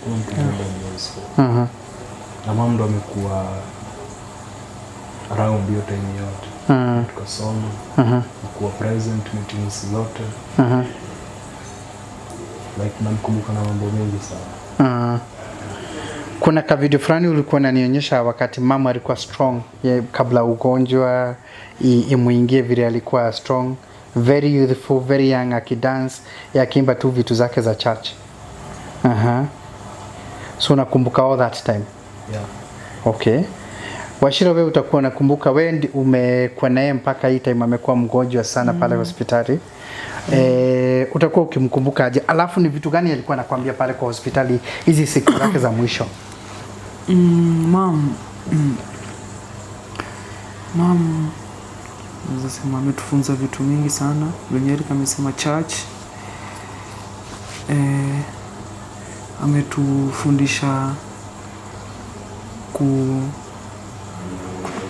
Hakuna mtu alienda music. Na mama ndo amekuwa around hiyo time yote. Tukasoma, kuwa present meetings zote. Like namkumbuka na mambo mengi sana. Kuna ka video fulani ulikuwa unanionyesha wakati mama alikuwa strong ye, kabla ugonjwa imuingie, vile alikuwa strong, very youthful, very young, akidance, akiimba tu vitu zake za church. So unakumbuka all that time? Yeah. Okay. Wachira, wewe utakuwa unakumbuka, wewe umekuwa naye mpaka hii time amekuwa mgonjwa sana pale hospitali. Utakuwa ukimkumbuka aje? Alafu ni vitu gani alikuwa anakuambia pale kwa hospitali hizi siku zake za mwisho? Mum naweza sema ametufunza vitu mingi sana. Venye Eric amesema church. Ametufundisha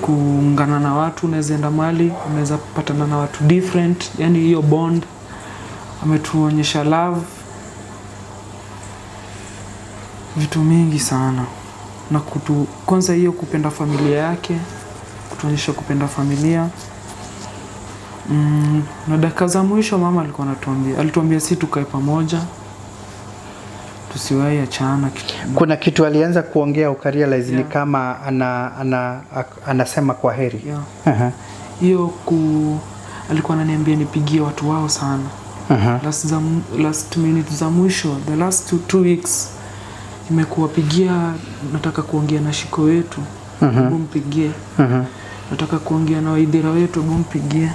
kuungana na watu, unaweza enda mahali, unaweza patana na watu different, yani hiyo bond. Ametuonyesha love, vitu mingi sana, na kwanza hiyo kupenda familia yake, kutuonyesha kupenda familia. Na dakika za mwisho mama alikuwa anatuambia, alituambia si tukae pamoja, tusiwahi achana kitu. Kuna kitu alianza kuongea ukarealize ni kama anasema kwa heri. Yeah. Hiyo alikuwa ananiambia nipigie watu wao sana. Last minute za mwisho, the last 2 weeks imekuwa pigia, nataka kuongea na shiko wetu, hebu mpigie. Nataka kuongea na Waithera wetu, hebu mpigie.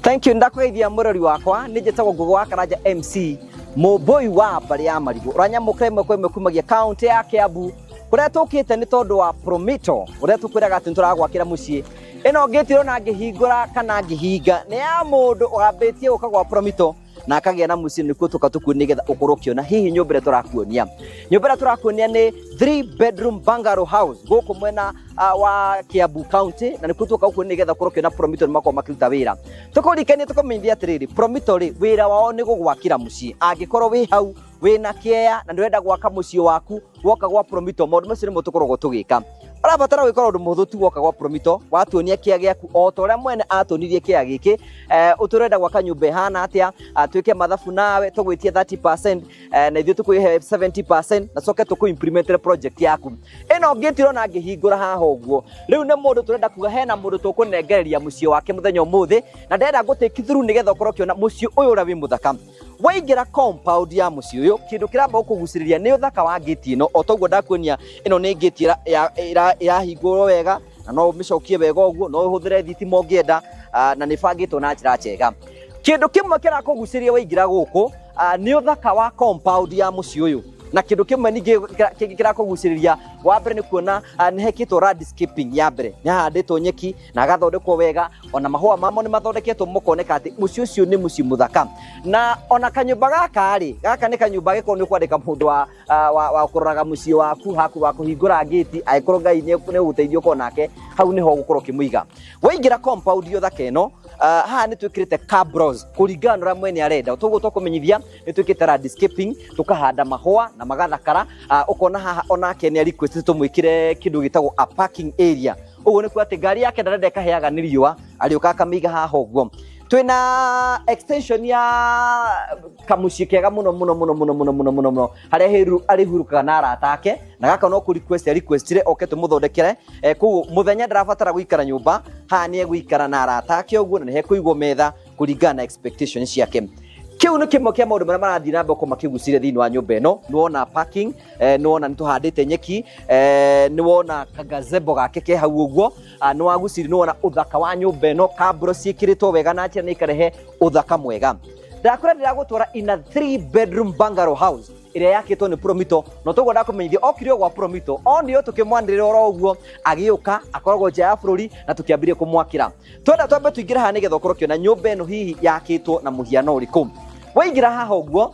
Thank you, ndakwĩgeithia mũrori wakwa. Nĩ njĩtagwo Ngũgĩ wa Karanja MC mũmbũi wa mbarĩ ya marigũ, ũranyamũkĩra ĩmwe kwa ĩmwe kumagia kaunti ya Kiambu, kũrĩa tũkĩte nĩ tondũ wa Promito, ũrĩa tũkwĩraga atĩ nĩtũragwakĩra mũciĩ. Ĩno ngĩti ũrona ngĩhingũra kana ngĩhinga nĩ ya mũndũ ũgambĩtie gũka gwa Promito na akagĩa na mũciĩ. Nĩkuo tũka tũkuo nĩgetha ũkorwo ũkĩona hihi nyũmba ĩrĩa tũrakuonia. Nyũmba ĩrĩa tũrakuonia nĩ 3 bedroom bungalow house gũkũ mwena wa Kiambu County, na nĩkuo tũka gũkũ nĩgetha ũkorwo ũkĩona Promito nĩ makorwo makĩruta wĩra. Tũkũririkania, tũkũmenyithia atĩrĩrĩ, Promito rĩ, wĩra wao nĩ gũgwakĩra mũciĩ. Angĩkorwo wĩ hau wĩna kĩea na ndũrenda gwaka mũciĩ waku, woka gwa Promito maũndũ macio nĩmo tũkoragwo tũgĩka. Ũrabatara gwĩka ũndũ mũhũthũ tu, woka gwa Promito watuonia kĩa gĩaku o ta ũrĩa mwene atuonirie kĩa gĩkĩ, ũtũrenda gwaka nyũmba ĩhana atĩa, twĩke mathabu nawe, tũgwĩtie 30% na ithuĩ tũkwĩhe 70% na coke tũkũ implementere project yaku. Ĩno ngĩti ũrona ngĩhingũra haha ũguo rĩu nĩ mũndũ tũrenda kuga hena mũndũ tũkũnengereria mũciĩ wake mũthenya ũmũthĩ, na ndĩrenda gũ take through nĩgetha ũkorwo ũkĩona mũciĩ ũyũ ũrĩa wĩ mũthaka. Waingĩra compound ya mũciĩ ũyũ, kĩndũ kĩramba gũkũgucĩrĩria nĩ ũthaka wa ngĩti ĩno. O toguo ndakuonia, ĩno nĩ ngĩti ĩrahingũrwo wega na no ũmĩcokie wega ũguo, no ũhũthĩre thitima ũngĩenda, na nĩ ĩbangĩtwo na njĩra njega. Kĩndũ kĩmwe kĩrakũgucĩrĩria waingĩra gũkũ nĩ ũthaka wa compound ya mũciĩ ũyũ, na kĩndũ kĩmwe ningĩ kĩngĩ kĩrakũgucĩrĩria wa mbere nĩ kuona nĩ hekĩtwo landscaping. Ya mbere nĩ hahandĩtwo nyeki na agathondekwo wega, ona mahũa mamo nĩ mathondeketwo mũkoneka atĩ mũciĩ ũcio nĩ mũciĩ mũthaka. Na ona kanyũmba gaka rĩ, gaka nĩ kanyũmba gĩkorwo nĩ ũkwandĩka mũndũ wa kũroraga mũciĩ waku haku, wa kũhingũra ngĩti, angĩkorwo Ngai nĩ ũgũteithia ũkorwo nake hau nĩho ũgũkorwo ũkĩmũiga. Waingĩra compound yo thaka ĩno, haha nĩ twĩkĩrĩte cabros kũringana na ũrĩa mwene arenda. Toguo tũkũmenyithia nĩ twĩkĩte landscaping, tũkahanda mahũa na magathakara. Ũkona haha onake nĩ request tũmwĩkĩre kĩndũ gĩtagwo a parking area. Ũguo nĩ kuga atĩ ngari yake ndarenda ĩkaheaga nĩ riũa, arĩũka akamĩiga haha ũguo. Twina extension ya kamuciĩ kega muno muno muno muno muno muno muno muno, haria Heru arĩhurũkaga na arata ake, na gaka no kũ request requestire oke tũmũthondekere. Koguo mũthenya ndarabatara gũikara nyũmba, haha nĩ egũikara na arata ake ũguo, na nĩ hekũigwo metha kũringana na expectation ciake. Kĩu nĩ kĩmwe kĩa maũndũ marĩa marathiĩ na mbere gũkorwo makĩgucĩrĩria thĩinĩ wa nyũmba ĩno. Nĩ wona parking, nĩ wona nĩ tũhandĩte nyeki, nĩ wona kagazebo gake ke hau ũguo. Nĩ wagucĩrĩrio, nĩ wona ũthaka wa nyũmba ĩno, kambũro ciĩkĩrĩtwo wega na njĩra nĩ ikarehe ũthaka mwega. Ndakwĩra ndĩragũtwara in a 3 bedroom bungalow house ĩrĩa yakĩtwo nĩ Promito. No toguo ndakũmenyithia okire o gwa Promito onio tũkĩmwanĩrĩra oro ũguo, agĩũka akoragwo nja ya bũrũri na tũkĩambĩrĩria kũmwakĩra. Twenda twambe tũingĩre haha nĩgetha ũkorwo ũkĩona nyũmba ĩno hihi yakĩtwo na mũhiano ũrĩkũ. Waingĩra haha ũguo,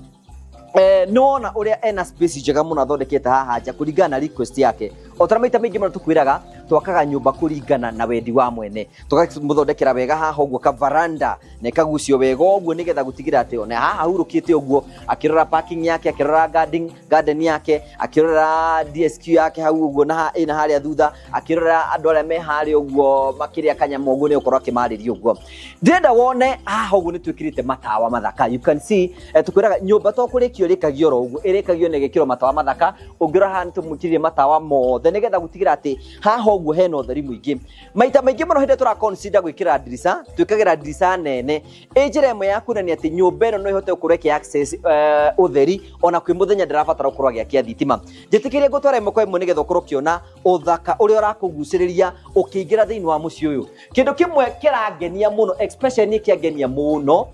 nĩ wona ũrĩa ena space njega mũno athondekete haha nja kũringana na request yake. O ta maita maingĩ mũno tũkwĩraga, twakaga nyũmba kũringana na wendi wa mwene, tũkamũthondekera wega haha ũguo, kavaranda na ĩkagucio wega ũguo, nĩgetha gũtigĩrĩra atĩ ona haha hurũkĩte ũguo, akĩrora parking yake, akĩrora garden yake, akĩrora DSQ yake hau ũguo, na ĩna harĩa thutha, akĩrora andũ arĩa me harĩa ũguo makĩrĩa kanyamũ ũguo, nĩ ũkorwo akĩmarĩria ũguo. Ndĩrenda wone haha ũguo nĩ twĩkĩrĩte matawa mathaka. You can see, tũkwĩraga nyũmba to kũrĩkio ĩrĩkagio oro ũguo, ĩrĩkagio na ĩgekĩrwo matawa mathaka. Ũngĩrora haha nĩ tũmwĩkĩrire matawa mothe nĩgetha gũtigĩrĩra atĩ haha ũguo hena ũtheri mũingĩ. Maita maingĩ mũno hĩndĩ ĩrĩa tũra consider gwĩkĩra ndirica, twĩkagĩra ndirica nene ĩ njĩra ĩmwe ya kuonania atĩ nyũmba ĩno no ĩhote gũkorwo ĩkĩ access ũtheri ona kwĩ mũthenya, ndĩrabatara gũkorwo agĩakia thitima. Njĩtĩkĩrie ngũtwara ĩmwe kwa ĩmwe nĩgetha ũkorwo ũkĩona ũthaka ũrĩa ũrakũgucĩrĩria ũkĩingĩra thĩinĩ wa mũciĩ ũyũ. Kĩndũ kĩmwe kĩrangenia mũno, especially nĩ kĩangenia mũno,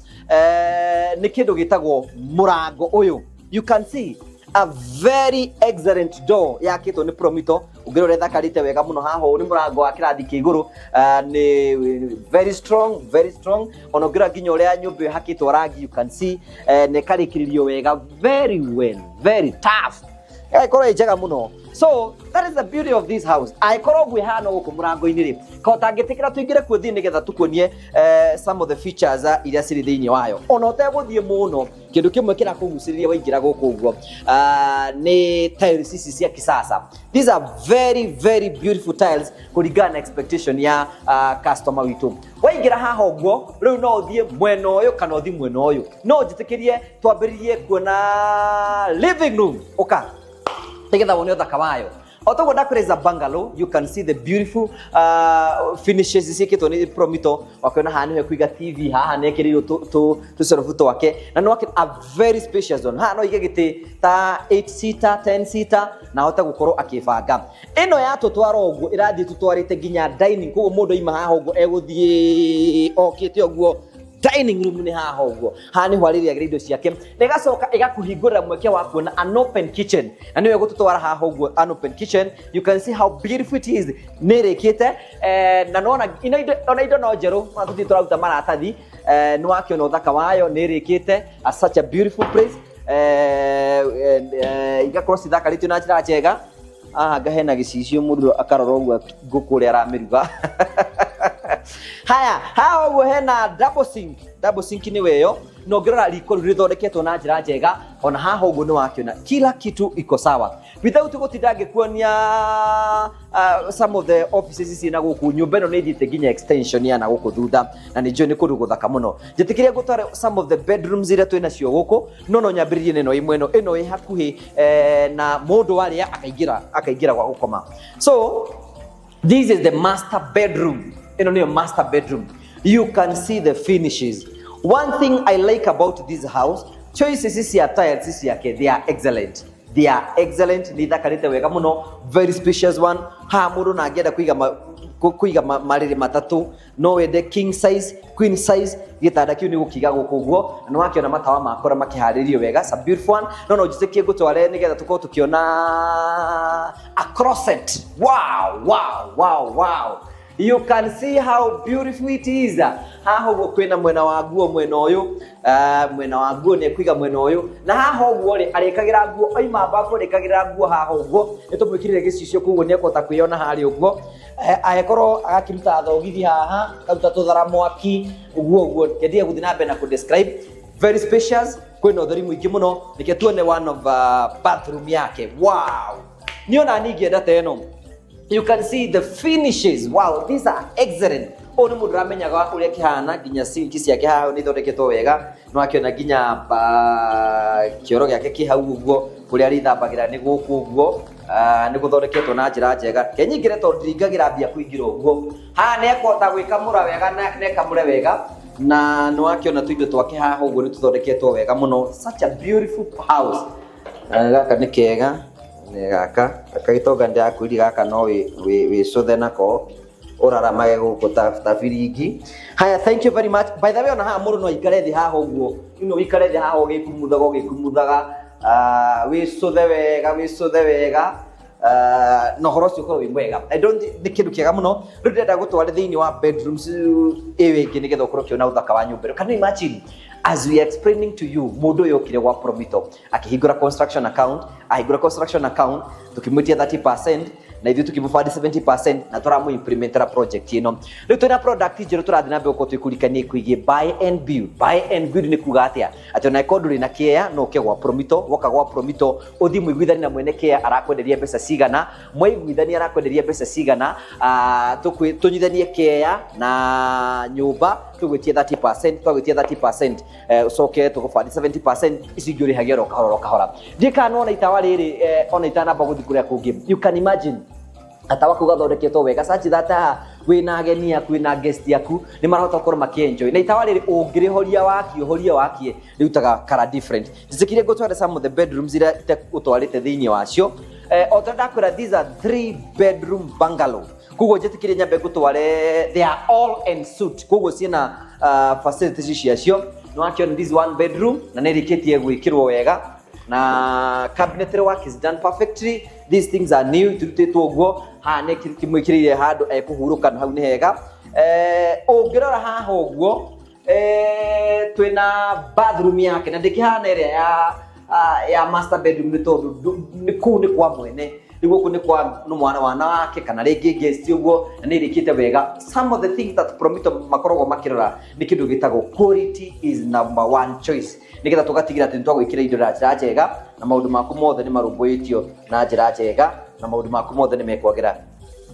nĩ kĩndũ gĩtagwo mũrango ũyũ. You can see a very excellent door yakĩtwo nĩ Promito. Ũngĩrora ĩthakarĩte wega mũno. Haha ũũ nĩ mũrango wa kĩrathi kĩa igũrũ, nĩ very strong, very strong. Ona ũngĩrora nginya ũrĩa nyũmba ĩyo ĩhakĩtwo rangi, you can see, nĩ ĩkarĩkĩrĩrio wega, very well, very tough, ĩgagĩkorwo ĩ njega mũno. So that is the beauty of this house. Angĩkorwo ũguo ĩhana gũkũ mũrango-inĩ rĩ, ka ũtangĩtĩkĩra tũingĩre kuo thĩinĩ nĩgetha tũkuonie some of the features iria cirĩ thĩinĩ wayo, ona ũtegũthiĩ mũno. Kĩndũ kĩmwe kĩrakũgucĩrĩria waingĩra gũkũ ũguo nĩ tiles ici cia kisasa. These are very, very beautiful tiles kũringana na expectation ya customer witũ. Waingĩra haha ũguo, rĩu no ũthiĩ mwena ũyũ kana ũthiĩ mwena ũyũ. No njĩtĩkĩrie twambĩrĩrie kuona living room, ũka nĩgetha wone ũthaka wayo. O toguo ndakwĩra, bungalow, you can see the beautiful finishes ciĩkĩtwo nĩ Promito. Wakĩona haha nĩho kũiga TV, haha nĩ ekĩrĩirwo tũcorobu twake, na nĩ wakĩ a very spacious one. Haha no ige gĩtĩ ta 8 seater, 10 seater, na ahote gũkorwo akĩbanga. Ĩno yatũtwara ũguo, ĩrathiĩ tũtwarĩte nginya dining. Koguo mũndũ aima haha ũguo, egũthiĩ okĩte ũguo, dining room nĩ haha ũguo. Haha nĩho arĩrĩagĩra indo ciake, na ĩgacoka ĩgakũhingũrĩra mweke wa kuona an open kitchen, na nĩyo ĩgũtũtwara haha ũguo, an open kitchen. You can see how beautiful it is. Nĩ ĩrĩkĩte, na nona ino indo, ona indo no njerũ, ona tũthiĩ tũraruta maratathi. Nĩ wakĩona ũthaka wayo, nĩ ĩrĩkĩte, a such a beautiful place, igakorwo cithakarĩtio na njĩra njega. Haha ngahena gĩcicio, mũndũ akarora ũguo ngũkũ ũrĩa aramĩruga. Haya, haha ũguo hena double sink. Double sink nĩ weyo, na ũngĩrora riko rĩu rĩthondeketwo na njĩra njega. Ona haha ũguo nĩ wakĩona kila kitu iko sawa, without gũtinda ngĩkuonia some of the offices ici na gũkũ. Nyũmba ĩno nĩ ĩthiĩte nginya extension ya na gũkũ thutha, na nĩ njũĩ nĩ kũndũ gũthaka mũno. Njĩtĩkĩrie ngũtware some of the bedrooms iria twĩ nacio gũkũ, no nyambĩrĩrie na ĩno ĩmwe, ĩno ĩno ĩ hakuhĩ, na mũndũ warĩa akaingĩra gwa gũkoma. So this is the master bedroom. Ĩno nĩyo master bedroom. You can see the finishes. One thing I like about this house, choices cia tiles ciake, they are excellent. They are excellent. Nĩ ithakarĩte wega mũno. Very spacious one. Haha mũndũ na angĩenda kũiga marĩrĩ matatũ, no wende king size, queen size, gĩtanda kĩu nĩ gũkiga gũkũ ũguo, na nĩ wakĩona matawa makora makĩharĩrio wega. It's a beautiful one. No njĩtĩkie ngũtware nĩgetha tũkorwo tũkĩona a closet. Wow, you can see how beautiful it is. Haha ũguo kwĩna mwena wa nguo, mwena ũyũ, mwena wa nguo nĩ ekũiga mwena ũyũ, na haha ũguo rĩ, arĩkagĩra nguo oima bafu, arĩkagĩra nguo haha ũguo. Nĩ tũmwĩkĩrĩre gĩcicio, koguo nĩ ekũhota kwĩyona harĩa ũguo. Angĩkorwo agakĩruta thogithi haha, akaruta tũthara mwaki ũguo ũguo. Kendia gũthiĩ na mbere na kũ-describe. Very spacious, kwĩna ũtheri mũingĩ mũno. Reke tuone one of bathroom yake. Wow, niĩ ona niĩ ingĩenda ta ĩno. You can see the finishes. Wow, these are excellent. Ũyũ nĩ mũndũ ũramenyaga ũrĩa kĩhana, nginya sinki ciake haha nĩ ithondeketwo wega, nĩ wakĩona nginya kĩoro gĩake kĩ hau ũguo, kũrĩa arĩthambagĩra nĩ gũkũ ũguo, nĩ gũthondeketwo na njĩra njega. Reke nyingĩre tondũ ndiringagĩra mbia kũingĩra ũguo. Haha nĩ ekũhota gwĩkamũra wega na ekamũre wega, na nĩ wakĩona tũindo twake haha ũguo nĩ tũthondeketwo wega mũno. Such a beautiful house. Gaka nĩ kega, nĩ gaka, gaka gĩtonga nĩndĩrakwĩrire gaka no wĩcũthe nako, ũraramage gũkũ ta biringi. Haya, thank you very much. By the way, ona haha mũndũ no aikare thĩ haha ũguo, you know, ũikare thĩ haha ũgĩkumuthaga ũgĩkumuthaga, wĩcũthe wega, wĩcũthe wega, na ũhoro ũcio ũkorwo wĩ mwega. I don't think nĩ kĩndũ kĩega mũno. Rĩu ndĩrenda gũtware thĩinĩ wa bedrooms ĩyo ĩngĩ nĩgetha ũkorwo ũkĩona ũthaka wa nyũmba ĩno. Can you imagine? As we are explaining to you, mũndũ ũyũ okire gwa Promito akĩhingũra construction account, ahingũra construction account tukĩmwĩtia 30% na ithuĩ tũkĩmũbandi 70% na tũramũ implementera project ĩno. Rĩu twĩna product njerũ tũrathiĩ na mbere gũkorwo twĩkũrikania ĩkwĩgiĩ buy and build. Buy and build nĩ kuga atĩa? Atĩ ona ĩkorwo ndũrĩ na kĩea no ũke gwa Promito, woka gwa Promito ũthiĩ mũiguithanie na mwene kĩea arakwenderia mbeca cigana, mwaiguithania arakwenderia mbeca cigana, tũnyithanie kĩea na nyũmba tũgwĩtie 30%, twagwĩtia 30%, ũcoke tũgũbandi 70%, ici ingĩ ũrĩhagia oro kahora oro kahora. Ndiũĩ kana nĩwona itawa rĩrĩ, ona itanamba gũthiĩ kũrĩa kũngĩ. You can imagine gatawa kau gathondeketwo wega such that wĩna ageni aku, wĩna guest aku, nĩ marahota gũkorwo makĩenjoy. Na itawa rĩrĩ ũngĩrĩhoria wakie, ũhorie wakie, rĩrutaga colour different. Njĩtĩkĩrie ngũtware some of the bedrooms iria itegũtwarĩte thĩinĩ wacio. O ta ndakwĩra, these are 3 bedroom bungalow. Koguo njĩtĩkĩrie nyambe ngũtware, they are all en suite. Koguo ciĩna facilities ciacio. Nĩ wakĩona this one bedroom na nĩ ĩrĩkĩtie gwĩkĩrwo wega na cabinetry work is done perfectly. These things are new, itirutĩtwo ũguo. Haha nĩ kĩmwĩkĩrĩire handũ ekũhurũka na hau nĩ hega. Ũngĩrora haha ũguo, twĩna bathroom yake na ndĩkĩhana ĩrĩa ya master bedroom nĩ tondũ nĩ kũu nĩ kwa mwene, rĩu gũkũ nĩ kwa nĩ mwana wana wake kana rĩngĩ guest ũguo, na nĩ ĩrĩkĩte wega. Some of the things that Promito makoragwo makĩrora nĩ kĩndũ gĩtagwo quality is number one choice, nĩgetha tũgatigĩra atĩ nĩtwagwĩkĩra indo na njĩra njega na maũndũ maku mothe nĩ marũmbũĩtio na njĩra njega na maũndũ maku mothe nĩ mekwagĩra.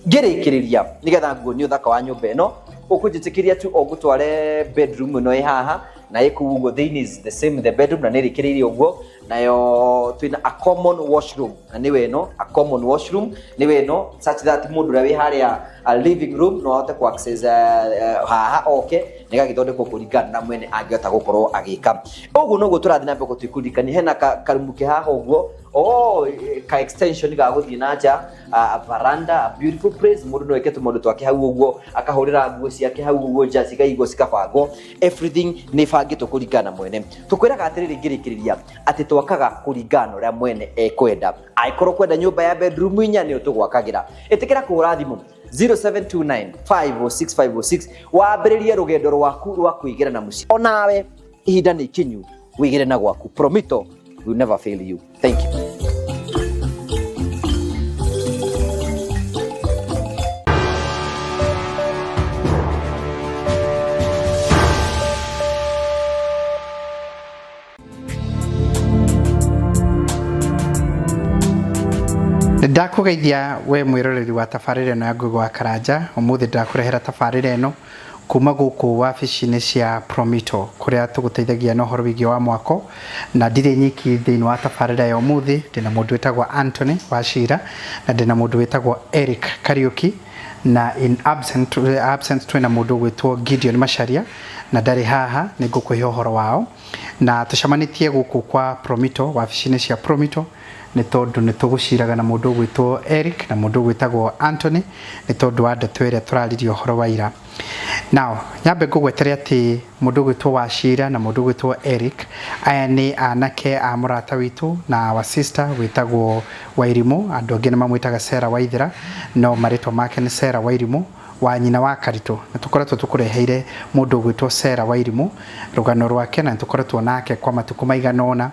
Ngĩrĩkĩrĩria nĩgetha nguonie ũthaka wa nyũmba ĩno, ũkũnjĩtĩkĩria tu o ngũtware bedroom ĩno ĩ haha na ĩ kũu ũguo thĩinĩ is the same the bedroom na nĩ ĩrĩkĩrĩirie ũguo. Nayo twĩna a common washroom na nĩwe ĩno, a common washroom nĩwe ĩno, such that mũndũ ũrĩa wĩ harĩa a living room no ahote ku access haha oke, nĩgagĩthondekwo kũringana na mwene angĩhota gũkorwo agĩka. Ũguo noguo tũrathiĩ na mbere gũtwĩkũririkania. Hena karumu ke haha ũguo, oh, ka extension ga gũthiĩ na nja, a veranda, a beautiful place. Mũndũ no eke tũmaũndũ twake hau ũguo, akahũrĩra nguo ciake hau ũguo nja, cikaigwo cikabangwo, everything nĩ ĩbangĩtwo kũringana na mwene. Tũkwĩraga atĩrĩrĩ ngĩrĩkĩrĩria atĩ twakaga kũringana na ũrĩa mwene ekwenda. Angĩkorwo kwenda nyũmba ya bedroom inya, nĩyo tũgwakagĩra. Ĩtĩkĩra kũhũra thimũ 0729 506 506 wambĩrĩrie rũgendo rwaku rwa kwĩgĩra na mũciĩ. Onawe ihinda nĩ ikinyu wĩgĩre na gwaku. Promito will never fail you. Thank you. Ndakũgeithia we mwĩroreri wa tabarĩra ĩno ya Ngũgĩ wa Karanja. Ũmũthĩ ndakũrehera tabarĩra ĩno kuma gũkũ wabici-inĩ cia Promito kũrĩa tũgũteithagia na ũhoro wĩgiĩ wa mwako, na ndirĩ nyiki thĩinĩ wa tabarĩra ya ũmũthĩ. Ndĩna mũndũ wĩtagwo Anthony Wachira na ndĩna mũndũ wĩtagwo Eric Kariuki, na in absent, absent twĩna mũndũ ũgwĩtwo Gideon Macharia na ndarĩ haha, nĩ ngũkũhe ũhoro wao. Na tũcemanĩtie gũkũ kwa Promito, wabici-inĩ cia Promito, nĩ tondũ nĩ tũgũciraga na mũndũ ũgwĩtwo Eric na mũndũ ũgwĩtagwo Anthony nĩ tondũ wa ndeto ĩrĩa tũraririe ũhoro wa ira. Now, nyambe ngũgwetere atĩ mũndũ ũgwĩtwo Wachira na mũndũ ũgwĩtwo Eric, aya nĩ anake a mũrata witũ na our sister wĩtagwo Wairimũ. Andũ angĩ nĩ mamwĩtaga Sarah Waithera, no marĩtwa make nĩ Sarah Wairimũ wa nyina wa Karitũ. Nĩ tũkoretwo tũkũreheire mũndũ ũgwĩtwo Sarah Wairimũ, rũgano rwake, na nĩ tũkoretwo nake kwa matukũ maigana ũna.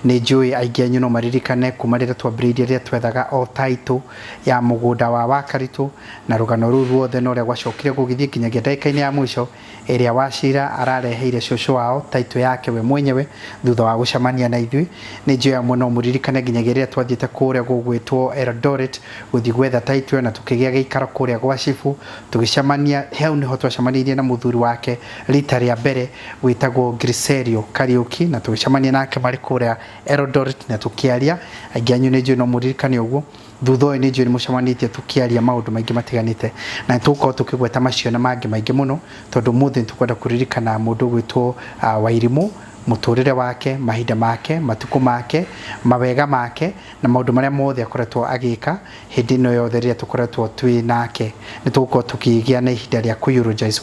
Nĩ njũĩ aingĩ anyu no maririkane kuma rĩrĩa twambĩrĩirie, rĩrĩa twethaga o title ya mũgũnda wa Wakaritũ, na rũgano rũu ruothe na ũrĩa gwacokire gũgĩthiĩ nginyagia ndagĩka-inĩ ya mũico ĩrĩa Wachira arareheire cũcũ wao title yake we mwenyewe thutha wa gũcemania na ithuĩ. Nĩ njũĩ amwe no mũririkane nginyagia rĩrĩa twathiĩte kũrĩa gũgwĩtwo Eldoret gũthiĩ gwetha title ĩyo, na tũkĩgĩa gĩikaro kũrĩa gwa cibũ tũgĩcemania. Hau nĩho twacemanirie na mũthuri wake rita rĩa mbere wĩtagwo Griserio Kariuki, na tũgĩcemania nake marĩ kũrĩa Eldoret na tũkĩaria. Aingĩ anyu nĩ njũĩ no mũririkane ũguo. Thutha ũyũ nĩ njũĩ nĩ mũcemanĩtie tũkĩaria maũndũ maingĩ matiganĩte, na nĩ tũgũkorwo tũkĩgweta macio na mangĩ maingĩ mũno, tondũ ũmũthĩ nĩ tũkwenda kũririkana mũndũ ũgwĩtwo Wairimu, mũtũrĩre wake, mahinda make, matukũ make, mawega make na maũndũ marĩa mothe akoretwo agĩka hĩndĩ ĩno yothe rĩrĩa tũkoretwo twĩ nake. Nĩ tũgũkorwo tũkĩgĩa na ihinda rĩa kũ eulogize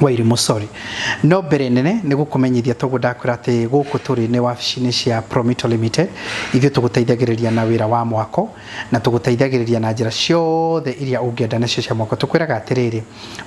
Wairimu, sorry. No mbere nene nĩ gũkũmenyithia toguo ndakwĩra atĩ gũkũ tũrĩ nĩ wabici-inĩ cia Promito Limited. Ithuĩ tũgũteithagĩrĩria na wĩra wa mwako, na tũgũteithagĩrĩria na njĩra ciothe iria ũngĩenda nacio cia mwako. Tũkwĩraga atĩrĩrĩ,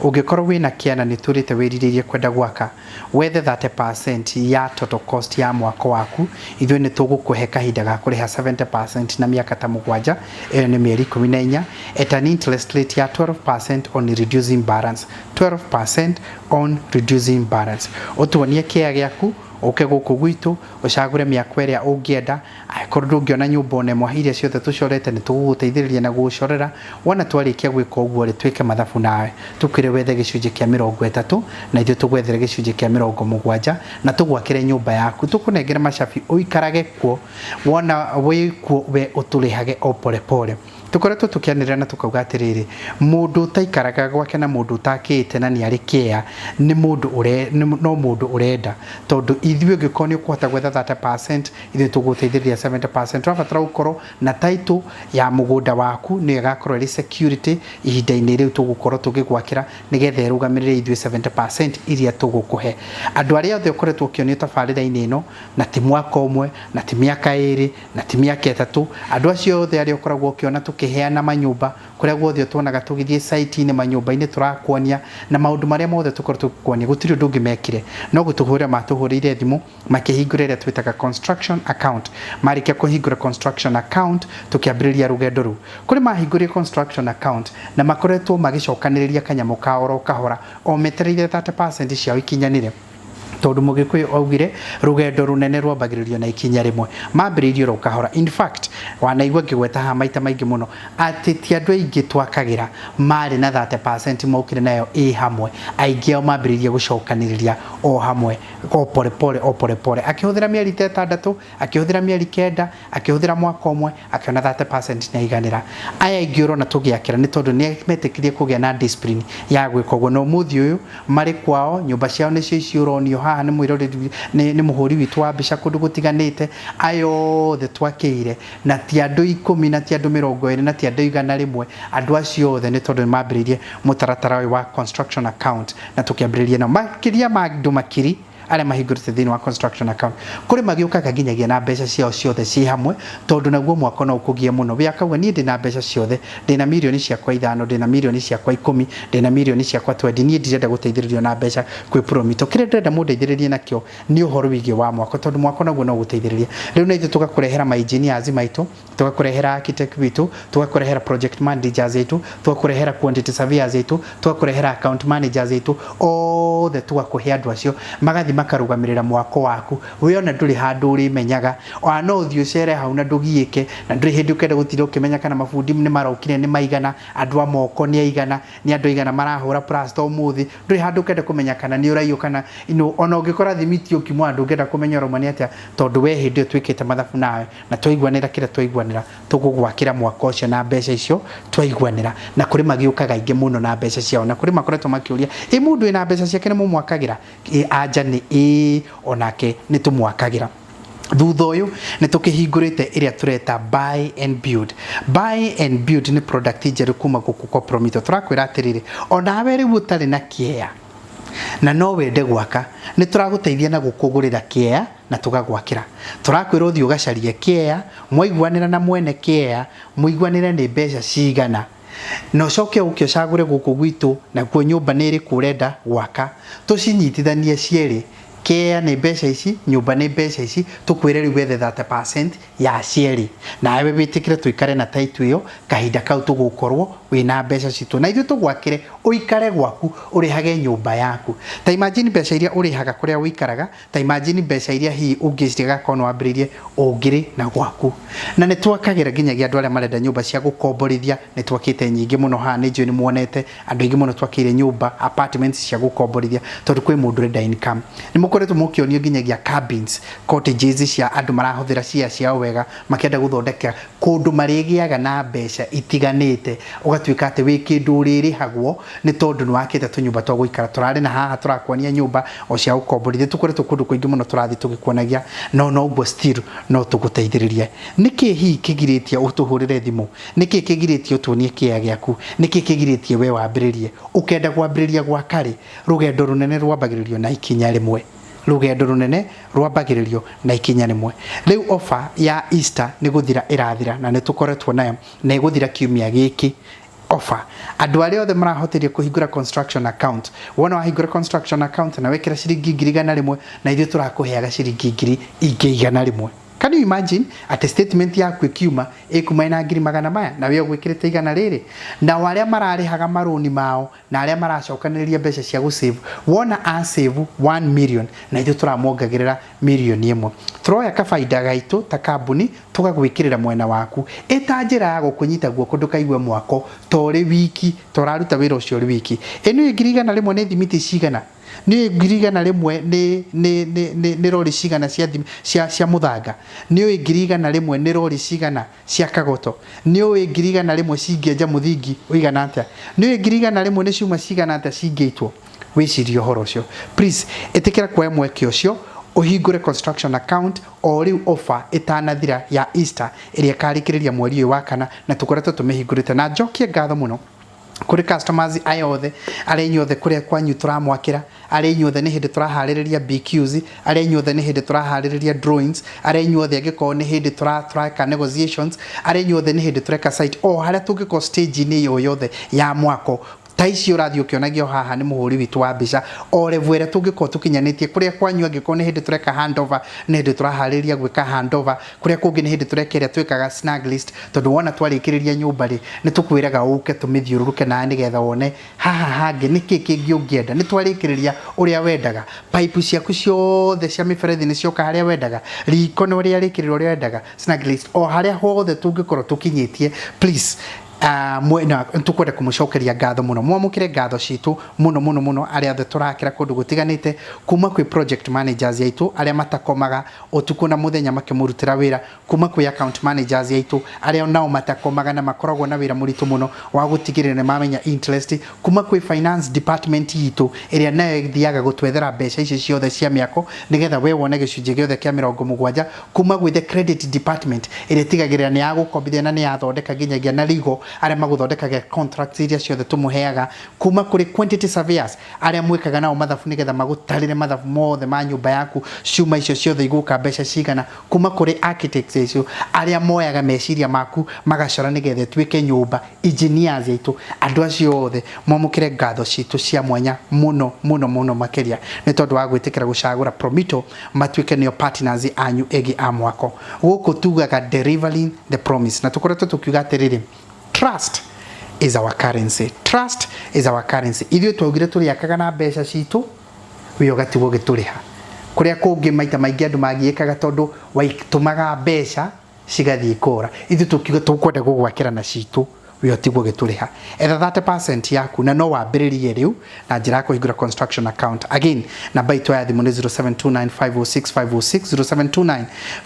ũngĩkorwo wĩna kĩana nĩ ũtũrĩte wĩrirĩirie kwenda gwaka, wethe 30% ya total cost ya mwako waku, ithuĩ nĩ tũgũkũhe kahinda ga kũrĩha 70% na mĩaka ta 7, ĩyo nĩ mĩeri 14, at an interest rate ya 12% on reducing balance. 12% on reducing balance. Ũtuonie kĩea gĩaku, ũke gũkũ gwitũ ũcagũre mĩako ĩrĩa ũngĩenda. Angĩkorwo ndũngĩona nyũmba ona ĩmwe iria ciothe tũcorete, nĩ tũgũgũteithĩrĩria na gũgũcorera. Wona twarĩkia gwĩka ũguo rĩ, twĩke mathabu nawe, tũkwĩre wethe gĩcunjĩ kĩa 30 na ithuĩ tũgwethere gĩcunjĩ kĩa 70, na tũgwakĩre nyũmba yaku, tũkũnengere macabi ũikarage kuo. Wona wĩ kuo we ũtũrĩhage o pole pole. Tũkoretwo tũkĩanĩrĩra na tũkauga atĩrĩrĩ, mũndũ ũtaikaraga gwake na mũndũ ũtakĩte na nĩ arĩ kĩea nĩ mũndũ ũre no mũndũ ũrenda, tondũ ithuĩ ũngĩkorwo nĩ ũkũhota gwetha 30%, ithuĩ tũgũteithĩrĩria 70%. Tũrabatara gũkorwo na title ya mũgũnda waku, nĩyo ĩgakorwo ĩrĩ security ihinda-inĩ rĩu tũgũkorwo tũgĩgwakĩra, nĩgetha ĩrũgamĩrĩre ithuĩ 70% iria tũgũkũhe. Andũ arĩa othe ũkoretwo ũkĩonio tabarĩra-inĩ ĩno, na ti mwaka ũmwe, na ti mĩaka 2, na ti mĩaka 3, andũ acio othe arĩa ũkoragwo ũkĩona tũkĩheana manyũmba kũrĩa guothe tuonaga tũgĩthiĩ site-inĩ, manyũmba-inĩ tũrakuonia, na maũndũ marĩa mothe tũkorwo tũgĩkuonia, gũtirĩ ũndũ ũngĩ mekire no gũtũhũrĩra. Matũhũrĩire thimũ makĩhingũra ĩrĩa twĩtaga construction account. Marĩkia kũhingũra construction account, tũkĩambĩrĩria rũgendo rũu. Kũrĩ mahingũrire construction account na makoretwo magĩcokanĩrĩria kanyamũ kao oro kahora, o metereire 30% ciao ikinyanĩre, tondũ Mũgĩkũyũ augire rũgendo rũnene rwambagĩrĩrio na ikinya rĩmwe. Mambĩrĩirie oro kahora. In fact, wanaigua ngĩgweta haha maita maingĩ mũno atĩ ti andũ aingĩ twakagĩra marĩ na 30% mokire nayo ĩ hamwe. Aingĩ ao mambĩrĩirie gũcokanĩrĩria o hamwe, o pole pole, o pole pole, akĩhũthĩra mĩeri ta 6, akĩhũthĩra mĩeri 9, akĩhũthĩra mwaka ũmwe, akĩona 30% nĩ aiganĩra. Aya aingĩ ũrona tũgĩakĩra nĩ tondũ nĩ metĩkĩrie kũgĩa na discipline ya gwĩka ũguo, na ũmũthĩ ũyũ marĩ kwao nyũmba ciao nĩcio ici ũronio haha nĩ mwĩroreri, nĩ mũhũri witũ wa mbica kũndũ gũtiganĩte. Aya othe twakĩire, na ti andũ 10, na ti andũ 20, na ti andũ 100. Andũ acio othe nĩ tondũ nĩ mambĩrĩirie mũtaratara ũyũ wa construction account, na tũkĩambĩrĩria nao makĩria ma andũ makiri arĩa mahingũrĩte thĩinĩ wa construction account. Kũrĩ magĩũkaga nginyagia na mbeca ciao ciothe ciĩ hamwe, tondũ naguo mwako no ũkũgie mũno. We akauga, niĩ ndĩna mbeca ciothe, ndĩna mirioni ciakwa 5, ndĩna mirioni ciakwa 10, ndĩna mirioni ciakwa 20, niĩ ndirenda gũteithĩrĩrio na mbeca kwĩ Promito. Kĩrĩa ndĩrenda mũndeithĩrĩrie nakĩo nĩ ũhoro wĩgiĩ wa mwako, tondũ mwako naguo no ũgũteithĩrĩria. Rĩu na ithuĩ tũgakũrehera ma engineers maitũ, tũgakũrehera architect witũ, tũgakũrehera project managers aitũ, tũgakũrehera quantity surveyors aitũ, tũgakũrehera account managers aitũ othe, tũgakũhe andũ acio magathiĩ makarũgamĩrĩra mwako waku. We ona ndũrĩ handũ ũrĩmenyaga, ona no ũthiĩ ũcere hau na ndũgiĩke, na ndũrĩ hĩndĩ ũkenda gũtinda ũkĩmenya kana mabundi nĩ marokire nĩ maigana, andũ a moko nĩ aigana, nĩ andũ aigana marahũra plaster ũmũthĩ. Ndũrĩ handũ ũkenda kũmenya kana nĩ ũraiywo kana ino. Ona ũngĩkora thimiti ũkimwa, ndũngĩenda kũmenya ũrauma nĩ atĩa, tondũ we hĩndĩ ĩyo twĩkĩte mathabu nawe na twaiguanĩra kĩrĩa twaiguanĩra, tũgũgwakĩra mwaka ũcio na mbeca icio twaiguanĩra. Na kũrĩ magĩũkaga aingĩ mũno na mbeca ciao, na kũrĩ makoretwo makĩũria, ĩ mũndũ wĩna mbeca ciake nĩ mũmwakagĩra? Ĩ anja nĩ ĩĩ, onake nĩ tũmwakagĩra. Thutha ũyũ nĩ tũkĩhingũrĩte ĩrĩa tũreta buy and build. Buy and build nĩ product njerũ kuma gũkũ kwa Promito. Tũrakwĩra atĩrĩrĩ, onawe rĩu ũtarĩ na kĩea na no wende gwaka, nĩ tũragũteithia na gũkũgũrĩra kĩea na tũgagwakĩra. Tũrakwĩra ũthiĩ ũgacarie kĩea, mwaiguanĩra na mwene kĩea, mũiguanĩre nĩ mbeca cigana, na ũcoke ũke ũcagũre gũkũ gwitũ nakuo nyũmba nĩ ĩrĩkũ ũrenda gwaka, tũcinyitithanie cierĩ. Kĩa nĩ mbeca ici, nyũmba nĩ mbeca ici, tũkwĩre rĩu wethe 30% ya cierĩ, nawe wĩtĩkĩre tũikare na title ĩyo kahinda kau tũgũkorwo wĩna mbeca citũ, na ithuĩ tũgwakĩre ũikare gwaku, ũrĩhage nyũmba yaku. Ta imagine mbeca iria ũrĩhaga kũrĩa ũikaraga, ta imagine mbeca iria hihi ũngĩcirĩga korwo nĩ wambĩrĩirie ũngĩrĩ na gwaku. Na nĩ twakagĩra nginyagia andũ arĩa marenda nyũmba cia gũkomborithia, nĩ twakĩte nyingĩ mũno haha, nĩ njũĩ nĩ muonete andũ aingĩ mũno twakĩire nyũmba apartments cia gũkomborithia, tondũ kwĩ mũndũ ũrenda income. Nĩ mũkoretwo mũkĩonio nginyagia cabins, cottages cia andũ marahũthĩra share ciao wega, makĩenda gũthondeka kũndũ marĩgĩaga na mbeca itiganĩte, ũgatuĩka atĩ wĩ kĩndũ ũrĩrĩhagwo nĩ tondũ nĩ wakĩte tũnyũmba twa gũikara. Tũrarĩ na haha tũrakuonia nyũmba o cia gũkomborithia, tũkoretwo kũndũ kũingĩ mũno tũrathiĩ tũgĩkuonagia, no noguo still no tũgũteithĩrĩrie. Nĩkĩ hihi kĩgirĩtie ũtũhũrĩre thimũ? Nĩkĩ kĩgirĩtie ũtuonie kĩea gĩaku? Nĩkĩ kĩgirĩtie we wambĩrĩrie? Ũkenda kwambĩrĩria gwaka rĩ, rũgendo rũnene rwambagĩrĩrio na ikinya rĩmwe. Rũgendo rũnene rwambagĩrĩrio na ikinya rĩmwe. Rĩu offer ya Easter nĩ gũthira ĩrathira, na nĩ tũkoretwo nayo na ĩgũthira kiumia gĩkĩ. Offer andũ arĩa othe marahotire kũhingũra construction account, wona wahingũra construction account na wekĩra ciringi 100,000, na ithuĩ tũrakũheaga ciringi 100,000. Can you imagine atĩ statement yaku ĩkiuma ĩkuma ĩna ngiri magana maya na we ũgwĩkĩrĩte igana rĩrĩ? Nao arĩa mararĩhaga marũni mao na arĩa maracokanĩrĩria mbeca cia gũsave, wona a save 1 million, na ithuĩ tũramongagĩrĩra 1 million. Tũroya kabaida gaitũ ta kambuni tũgagwĩkĩrĩra mwena waku, ĩta njĩra ya gũkũnyita guoko ndũkaigue mwako ta ũrĩ wiki, ta ũraruta wĩra ũcio ũrĩ wiki. Ĩ nĩ 100,000 nĩ thimiti cigana? Nĩ 100,000 nĩ rori cigana cia mũthanga? Nĩ ũĩ 100,000 nĩ rori cigana cia kagoto? Nĩ ũĩ 100,000 cingĩenja mũthingi ũigana atĩa? Nĩ ũĩ 100,000 nĩ ciuma cigana atĩa cingĩitwo? Wĩcirie ũhoro ũcio. Please ĩtĩkĩra kuoya mweke ũcio, ũhingũre construction account o rĩu offer ĩtanathira ya Easter ĩrĩa ĩkarĩkĩrĩria mweri ũyũ wa kana, na tũkoretwo tũmĩhingũrĩte. Na njokie ngatho mũno kũrĩ customers aya othe, arĩa inyuothe kũrĩa kwanyu tũramwakĩra, arĩa inyuothe nĩ hĩndĩ tũraharĩrĩria BQs, arĩa inyuothe nĩ hĩndĩ tũraharĩrĩria drawings, arĩa inyuothe angĩkorwo nĩ hĩndĩ tũreka negotiations, arĩa inyuothe nĩ hĩndĩ tũreka site, o harĩa tũngĩkorwo stage-inĩ o yothe ya mwako ta ici ũrathiĩ ũkĩonagio haha nĩ mũhũri witũ wa mbica, o level ĩrĩa tũngĩkorwo tũkinyanĩtie kũrĩa kwanyu, angĩkorwo nĩ hĩndĩ tũreka handover, nĩ hĩndĩ tũraharĩrĩria gwĩka handover, kũrĩa kũngĩ nĩ hĩndĩ tũreka ĩrĩa twĩkaga snag list, tondũ wona twarĩkĩrĩria nyũmba rĩ, nĩ tũkwĩraga ũke tũmĩthiũrũrũke nawe nĩgetha wone haha hangĩ nĩkĩ kĩngĩ ũngĩenda. Nĩ twarĩkĩrĩria ũrĩa wendaga, pipe ciaku ciothe cia mĩberethi nĩ cioka harĩa wendaga, riko nĩ ũrĩa rĩkĩrĩrwo ũrĩa wendaga, snag list o harĩa hothe tũngĩkorwo tũkinyĩtie. Please, mwena tukwenda kũmũcokeria ngatho mũno, mwamũkĩre ngatho citũ mũno mũno mũno, arĩa othe tũrakĩra kũndũ gũtiganĩte, kuma kwĩ project managers aitũ arĩa matakomaga ũtukũ na mũthenya makĩmũrutĩra wĩra, kuma kwĩ account managers aitũ arĩa nao matakomaga na makoragwo na wĩra mũritũ mũno wa gũtigĩrĩra nĩ mamenya interest, kuma kwĩ finance department itũ ĩrĩa nayo ĩthiaga gũtwethera mbeca ici ciothe cia mĩako nĩgetha we wone gĩcunjĩ gĩothe kĩa 70, kuma gwĩ the credit department ĩrĩa ĩtigagĩrĩra nĩ yagũkombithia na nĩ yathondeka nginyagia na legal arĩa magũthondekaga contracts iria ciothe tũmũheaga, kuma kũrĩ quantity surveyors arĩa mwĩkaga nao mathabu nĩgetha magũtarĩre mathabu mothe ma nyũmba yaku, ciuma icio ciothe igũka mbeca cigana, kuma kũrĩ architects acio arĩa moyaga meciria maku magacora nĩgetha ĩtuĩke nyũmba, engineers aitũ, andũ acio othe mwamũkĩre ngatho citũ cia mwanya mũno mũno mũno makĩria nĩ tondũ wa gwĩtĩkĩra gũcagũra Promito matuĩke nĩo partners anyu ĩngĩ a mwako. Gũkũ tugaga delivering the promise, na tũkoretwo tũkiuga atĩrĩrĩ, trust is our currency, trust is our currency. Ithuĩ twaugire tũrĩakaga na mbeca citũ, wĩ ũgatigwo ũgĩtũrĩha. Kũrĩa kũngĩ maita maingĩ andũ magiĩkaga tondũ waitũmaga mbeca cigathiĩ kũra, ithuĩ tũkiuga tũkwenda gũgwakĩra na citũ, wĩ ũtigwo ũgĩtũrĩha. Etha 30% yaku na no wambĩrĩrie rĩu na njĩra ya kũhingũra construction account. Again, namba itũ ya thimũ nĩ 0729506506,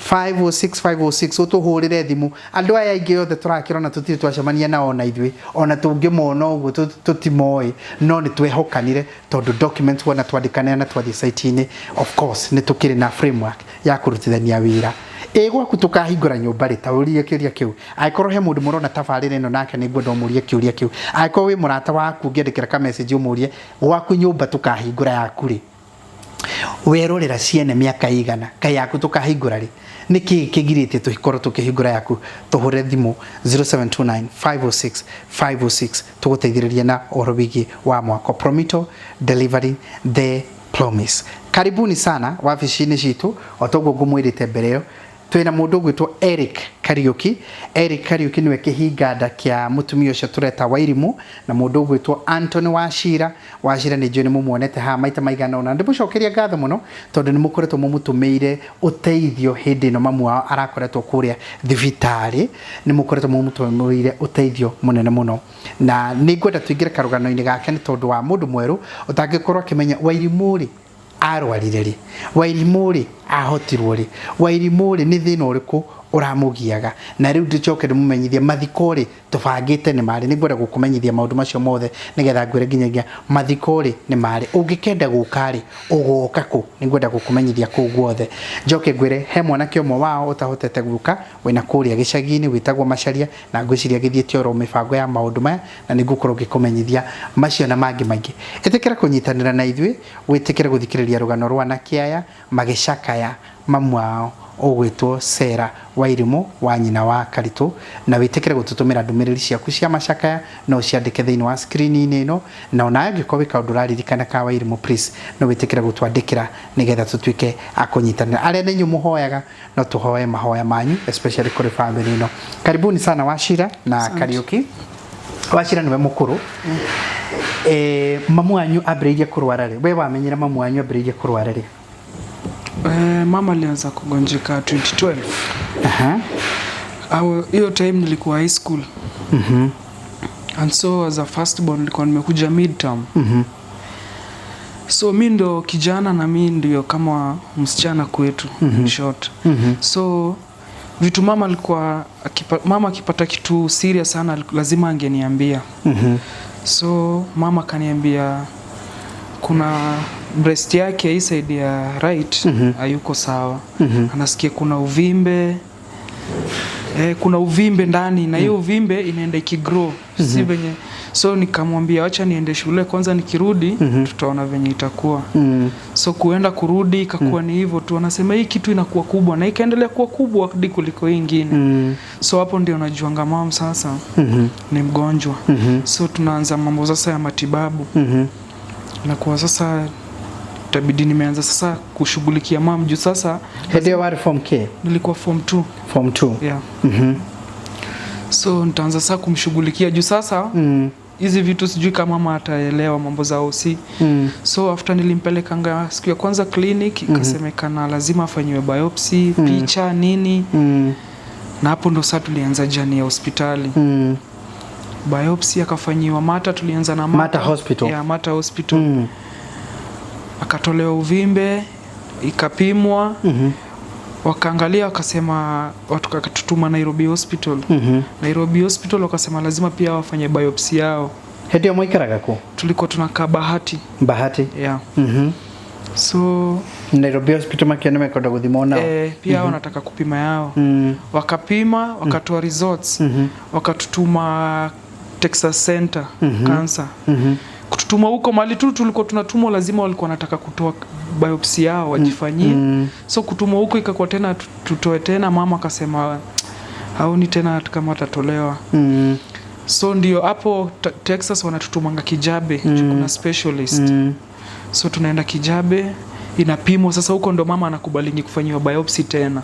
0729506506. Ũtũhũrĩre thimũ. Andũ aya aingĩ othe tũrakĩrona tũtirĩ twacemania nao na ithuĩ, ona tũngĩmona ũguo tũtimoĩ, no nĩ twehokanire tondũ documents wona twandĩkanĩra na twathiĩ site-inĩ, of course nĩ tũkĩrĩ na framework ya kũrutithania wĩra. Ĩ gwaku tũkahingũra nyũmba rĩ? Ta ũrie kĩũria kĩu. Angĩkorwo he mũndũ mũrona tabarĩra ĩno nake, nĩ ngwenda ũmũrie kĩũria kĩu. Angĩkorwo wĩ mũrata waku, ũngĩandĩkĩra ka message ũmũrie, gwaku nyũmba tũkahingũra yaku rĩ? Werorera ciene mĩaka igana, kaĩ yaku tũkahingũra rĩ? Nĩkĩ kĩgirĩtie tũkorwo tũkĩhingũra yaku? Tũhũre thimũ 0729 506 506, tũgũteithĩrĩria na ũhoro wĩgiĩ wa mwako. Promito, delivering the Promise. Karibuni sana wabici-inĩ citũ o toguo ngũmwĩrĩte mbere ĩyo twĩna mũndũ ũgwĩtwo Eric Kariuki. Eric Kariuki nĩwe kĩhinganda kĩa mũtumia ũcio tũreta Wairimu na mũndũ ũgwĩtwo Anthony Wachira. Wachira nĩ njũĩ nĩ mũmuonete haha maita maigana ũna. Ndĩmũcokeria ngatho mũno tondũ nĩ mũkoretwo mũmũtũmĩire ũteithio hĩndĩ ĩno mamu wao arakoretwo kũrĩa thibitarĩ. Nĩ mũkoretwo mũmũtũmĩire ũteithio mũnene mũno na nĩ ngwenda tũingĩre karũgano-inĩ gake nĩ tondũ wa mũndũ mwerũ ũtangĩkorwo akĩmenya Wairimu rĩ arwarire rĩ, Wairimu rĩ ahotirwo rĩ, Wairimu rĩ nĩ thĩna ũrĩkũ ũramũgiaga. Na rĩu ndĩcoke ndĩmũmenyithie mathiko rĩ tũbangĩte nĩ marĩ. Nĩ ngwenda gũkũmenyithia maũndũ macio mothe nĩgetha ngwĩre nginyagia mathiko rĩ nĩ marĩ. Ũngĩkenda gũka rĩ ũgoka kũ? Nĩ ngwenda gũkũmenyithia kũu guothe. Njoke ngwĩre he mwanake ũmwe wao ũtahotete gũka wĩna kũrĩa gĩcagi-inĩ wĩtagwo Macharia na ngwĩciria gĩthiĩte oro mĩbango ya maũndũ maya na nĩ ngũkorwo ngĩkũmenyithia macio na mangĩ maingĩ. Ĩtĩkĩra kũnyitanĩra na ithuĩ, wĩtĩkĩre gũthikĩrĩria rũgano rwa anake aya magĩcakaya mamu wao ũgwĩtwo Sarah Wairimu wa nyina wa Karitũ, na wĩtĩkĩre gũtũtũmĩra ndũmĩrĩri ciaku cia macakaya no ũciandĩke thĩinĩ wa screen-inĩ ĩno, na onawe angĩkorwo wĩ kaũndũ ũraririkana ka Wairimu please no wĩtĩkĩre gũtwandĩkĩra nĩgetha tũtuĩke a kũnyitanĩra. Arĩa nĩ inyuĩ mũhoyaga no tũhoe mahoya manyu especially kũrĩ family ĩno. Karibuni sana Wachira na Asante. Kariuki. Wachira nĩwe mũkũrũ. Mamu wanyu ambĩrĩirie kũrwara rĩ? We wamenyire mamu wanyu ambĩrĩirie kũrwara rĩ? Mama alianza kugonjeka 2012. Aha. Au hiyo time nilikuwa high school. And so as a firstborn nilikuwa nimekuja midterm. So mi ndo kijana na mi ndio kama msichana kwetu in short. So vitu mama alikuwa mama akipata kitu serious sana lazima angeniambia. So mama akaniambia kuna breast yake hii side ya right hayuko sawa. Anasikia kuna uvimbe. Kuna uvimbe ndani na hiyo uvimbe inaenda ikigrow. Si venye. So nikamwambia acha niende shule kwanza, nikirudi tutaona venye itakuwa. So kuenda kurudi ikakuwa ni hivyo tu, anasema hii kitu inakuwa kubwa na ikaendelea kuwa kubwa hadi kuliko hii ingine. So hapo ndio najuanga mom sasa ni mgonjwa. So tunaanza mambo sasa ya matibabu. Na kwa sasa itabidi nimeanza sasa kushughulikia mom juu sasa Hĩndĩ ĩyo warĩ form K? Nilikuwa form 2. Form 2. Yeah. So nitaanza sasa kumshughulikia juu sasa hizi vitu sijui kama mama ataelewa mambo za OC. So after nilimpelekanga siku ya kwanza clinic ikasemekana lazima afanyiwe biopsy, picha nini. Na hapo ndo sasa tulianza journey ya hospitali. Biopsy akafanyiwa Mata, tulianza na Mata. Mata Hospital. Yeah, Mata Hospital. Akatolewa uvimbe, ikapimwa. Wakaangalia wakasema, watu wakatutuma Nairobi Hospital. Nairobi Hospital wakasema lazima pia wafanye biopsy yao. Hĩndĩ ĩyo mwaikaraga kũ? Tulikuwa tunakaa Bahati. Bahati. Yeah. So Nairobi Hospital makĩona mekwenda gũthima nao. Pia wanataka kupima yao. Wakapima, wakatoa results. Wakatutuma Texas Center Cancer. Kututuma huko mali tu tulikuwa tunatumwa, lazima walikuwa wanataka kutoa biopsy yao wajifanyie. So kutumwa huko ikakuwa tena tutoe tena, mama akasema haoni tena kama atatolewa. So ndio hapo Texas wanatutumanga Kijabe, kuna specialist. So tunaenda Kijabe, inapimwa sasa huko ndo mama anakubalingi kufanyiwa biopsy tena.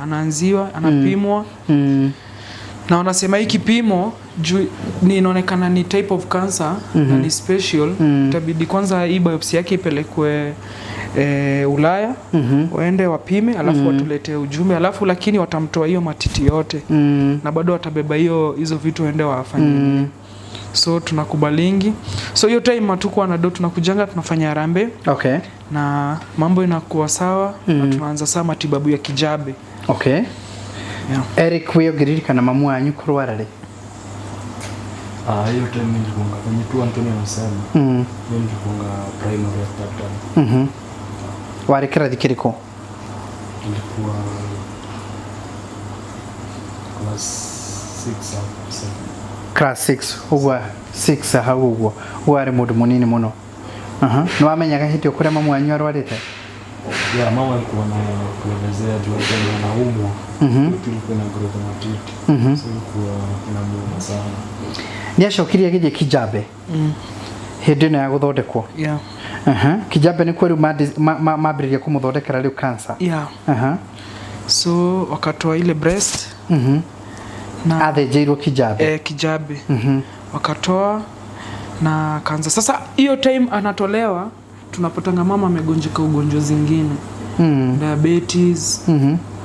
Anaanziwa, anapimwa. Na wanasema hii kipimo juu ni inaonekana ni type of cancer na ni special, itabidi kwanza hii biopsy yake ipelekwe Ulaya, waende wapime alafu watuletee ujumbe, alafu lakini watamtoa hiyo matiti yote na bado watabeba hizo vitu waende wafanyie. So tunakubalingi. So hiyo time hatukuwa na do, tunakujanga tunafanya harambee. Okay. Na mambo inakuwa sawa na tunaanza saa matibabu ya Kijabe. Okay. Yeah. Eric, we ũngĩririkana mamu wanyu kũrwara rĩ? Hiyo time nilikuwa kwenye tu Anthony anasema. Mimi nilikuwa primary at that time. Warĩ kĩrathi kĩrĩkũ? Nilikuwa class 6 au 7. Class 6, ũguo 6 hau ũguo. Ũguo arĩ mũndũ mũnini mũno. Nĩ wamenyaga hĩndĩ ĩyo kũrĩa mamu wanyu arwarĩte? Yeah, mama alikuwa na kuelezea juu alikuwa anaumwa. Tulikuwa na growth matiti. So ilikuwa inamuuma sana. Nĩ acokirie agĩthiĩ Kijabe. Hĩndĩ ĩno ya gũthondekwo. Yeah. Aha. Kijabe nĩkuo rĩu mambĩrĩria kũmũthondekera rĩu cancer. Yeah. Aha. So wakatoa ile breast na Athĩnjĩirwo Kijabe. Kijabe. Wakatoa na kansa. Sasa hiyo time anatolewa, tunapatanga mama amegonjeka ugonjwa zingine, diabetes.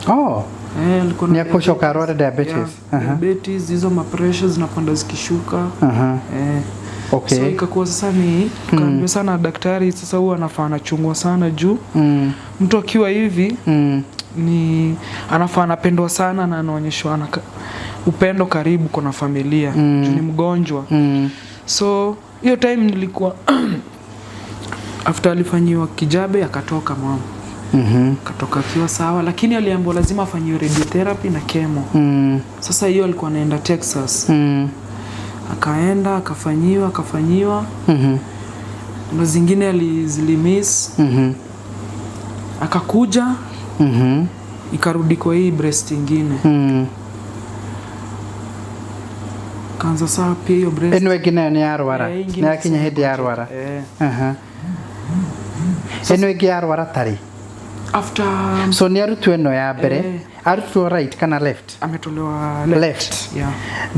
Oh, Alikuwa na nĩ akũcoka arware diabetes. Yeah, diabetes, hizo mapressure zinapanda zikishuka. Aha. Okay. So ikakuwa sasa ni tukaambiwa sana daktari, sasa huwa anafaa anachungwa sana juu mtu akiwa hivi ni anafaa anapendwa sana na anaonyeshwa upendo karibu kuna familia juu ni mgonjwa. So hiyo time nilikuwa after alifanyiwa Kijabe akatoka mama, akatoka akiwa sawa, lakini aliambiwa lazima afanyiwe radiotherapy na chemo. Sasa hiyo alikuwa anaenda Texas, akaenda akafanyiwa na zingine zilimiss, akakuja ikarudi kwa hii breast ingine, kaanza saa pia hiyo breast. Ĩno ĩngĩ nayo nĩ yarwara. Eh, ingine Nĩ yakinya hĩndĩ yarwara. Eh. Aha. Ĩno ĩngĩ yarwara tarĩ. After So nĩ arutwo ĩno ya mbere. Eh. Arutwo right kana left? Ametolewa left. Left. Yeah.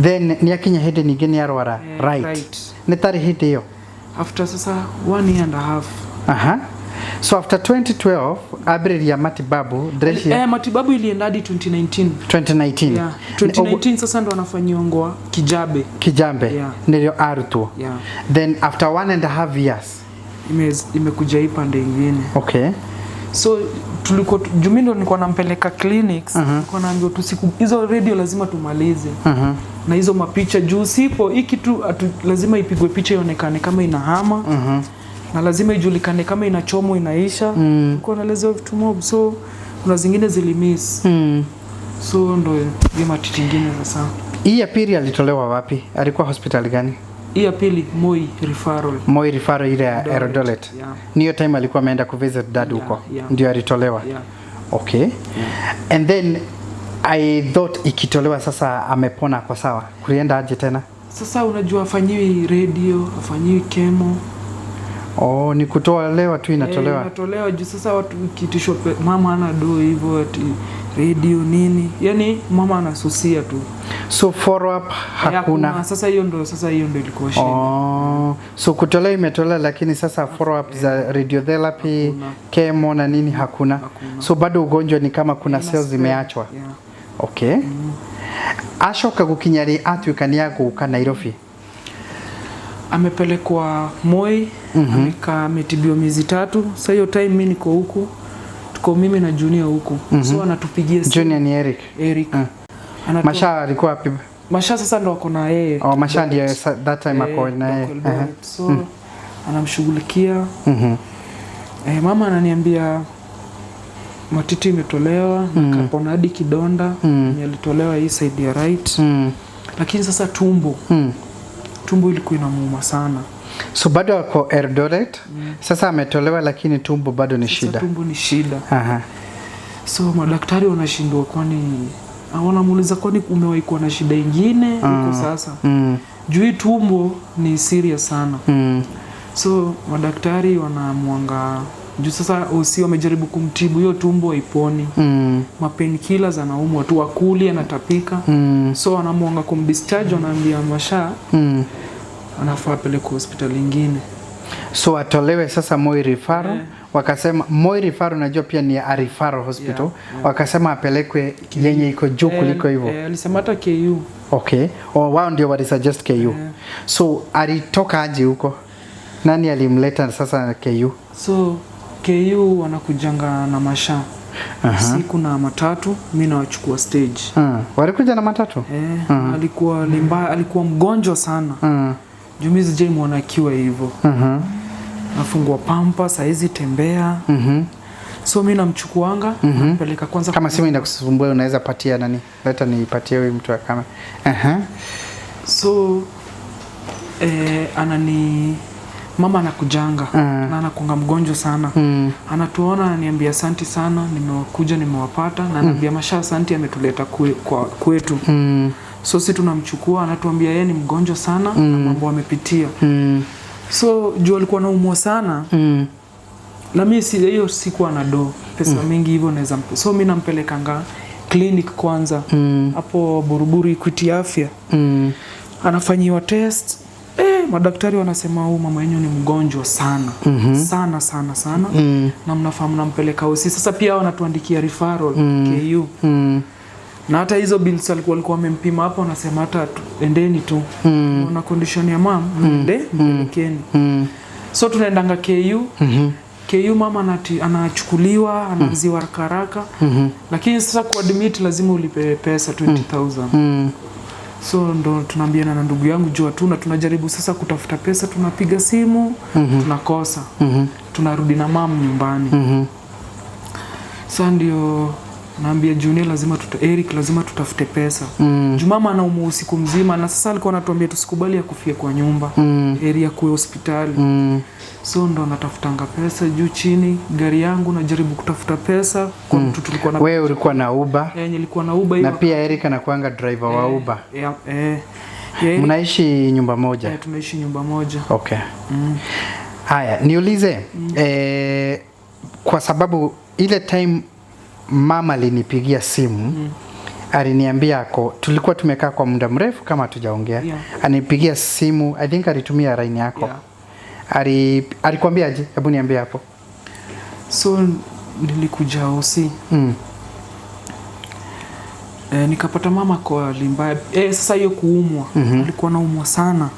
Then nĩ akinya hĩndĩ ningĩ nĩ arwara Eh, right. right. Nĩ tarĩ hĩndĩ ĩyo. After sasa 1 year and a half. Aha. So after 2012 ambĩrĩria matibabu ndĩreciria Eh, matibabu ilienda hadi 2019. 2019. Yeah. 2019 sasa ndo anafanyiwa ngwa Kijabe. Kijambe Yeah. nĩrĩo arutwo. Yeah. Then after 1.5 years. Imekuja hii pande ingine. Okay. So tulikuwa juu mimi ndo nilikuwa nampeleka clinics, nilikuwa naambiwa tusiku hizo radio lazima tumalize na hizo mapicha juu sipo hii kitu lazima ipigwe picha ionekane kama inahama na lazima ijulikane kama inachomwa inaisha. Nilikuwa naelezewa vitu mob, so kuna zingine zilimiss. So ndo hiyo matiti ingine sasa. Hii ya pili alitolewa wapi? Alikuwa hospitali gani? Hii ya pili Moi referral. Moi referral ile ya Eldoret, Eldoret. yeah. Niyo time alikuwa ameenda kuvisit dad Yeah, huko. yeah. Ndio alitolewa. Yeah. Okay. And then I thought ikitolewa sasa amepona kwa sawa. Kulienda aje tena? Sasa unajua afanyiwi radio, afanyiwi chemo. Oh, ni kutolewa tu inatolewa. Eh, inatolewa juu sasa watu ikitishwa mama ana do hivyo ati radio nini, yani mama anasusia tu. So follow up Eh, hakuna. Sasa hiyo ndo ilikuwa shida. Oh, so kutolewa imetolewa lakini sasa follow up za radiotherapy, Hakuna. chemo na nini hakuna. Hakuna. So bado ugonjwa ni kama kuna Ina cells spread. zimeachwa. Yeah. Okay. Acoka gukinya rĩ atuĩka nĩ agũka Nairobi? Amepelekwa Moi, amekaa ametibiwa miezi 3. Sasa hiyo time mimi niko huku, tuko mimi na Junior huku, so anatupigia simu. Junior ni Eric. Eric. Masha alikuwa wapi? Masha sasa ndo ako na yeye. Oh, Masha ndiye that time ako Eh, na yeye. ndo ako Eldoret. So anamshughulikia. Mama ananiambia matiti imetolewa na kapona hadi kidonda yenye alitolewa hii side ya right, lakini sasa tumbo tumbo ilikuwa inamuuma sana. So bado ako Eldoret. Sasa ametolewa lakini tumbo bado ni Sasa shida. tumbo ni shida. Aha. So madaktari wanashindwa, kwani wanamuuliza kwani umewahi kuwa na shida ingine huko sasa, juu hii tumbo ni serious sana. So madaktari wanamwanga juu sasa OC wamejaribu kumtibu hiyo tumbo haiponi, mapainkillers anaumwa tu, akuli anatapika. So wanamwanga kumdischarge, wanaambia Masha anafaa apelekwe hospitali ingine. So atolewe sasa Moi referral. Wakasema Moi referral unajua pia ni a referral hospital. Wakasema apelekwe yenye iko juu kuliko hivyo. Eh, alisema hata KU. Okay. Oh, wao ndio walisuggest KU. So alitoka aje huko? Nani alimleta sasa KU? So KU wanakujanga na Masha siku na matatu, mi nawachukua stage. Walikuja na matatu? Eh, alikuwa limba, alikuwa mgonjwa sana, juu mi sijai mwona akiwa hivyo, nafungwa pampa saizi tembea. So mi namchukuanga, nampeleka kwanza. Kama simu inakusumbua unaweza patia nani? Leta nipatie huyu mtu wa kamera. Aha. So anani mama anakujanga na anakunga mgonjwa sana, anatuona ananiambia asanti sana, nimewakuja nimewapata, na ananiambia Masha asanti ametuleta kwetu. So si tunamchukua, anatuambia yeye ni mgonjwa sana na mambo amepitia. So juu alikuwa naumwa sana na mi si hiyo sikuwa na do pesa mingi hivyo naweza so mi nampelekanga clinic kwanza hapo Buruburu Equity Afya. Anafanyiwa test, madaktari wanasema huyu mama yenyu ni mgonjwa sana sana sana sana na mnafaa mnampeleka hosi. Sasa pia wanatuandikia referral KU na hata hizo bills walikuwa wamempima hapo, wanasema hata endeni tu na condition ya mam mende mpelekeni. So tunaendanga KU. KU mama anachukuliwa, anaanziwa haraka haraka. Lakini sasa kuadmit lazima ulipe pesa 20,000. So ndo tunaambiana na ndugu yangu juu hatuna, tunajaribu sasa kutafuta pesa, tunapiga simu, tunakosa. Tunarudi na mam nyumbani. Sasa ndio naambia Junior lazima Eric lazima tutafute pesa. Juu mama anaumwa usiku mzima na sasa alikuwa anatuambia tusikubali ya kufia kwa nyumba. Area ya kuwa hospitali. So ndo natafutanga pesa juu chini, gari yangu najaribu kutafuta pesa kwa mtu tulikuwa na. Wewe ulikuwa na Uber? Nilikuwa na Uber hiyo. Na pia Eric anakuanga driver wa Uber. Mnaishi nyumba moja? Tunaishi nyumba moja. Okay. Haya, niulize kwa sababu ile time mama alinipigia simu aliniambia ako, tulikuwa tumekaa kwa muda mrefu kama hatujaongea. Anipigia simu, I think alitumia line yako. Alikwambia aje? Hebu niambie hapo. So nilikuja hosi. Nikapata mama kwa hali mbaya. Sasa hiyo kuumwa. Alikuwa anaumwa sana.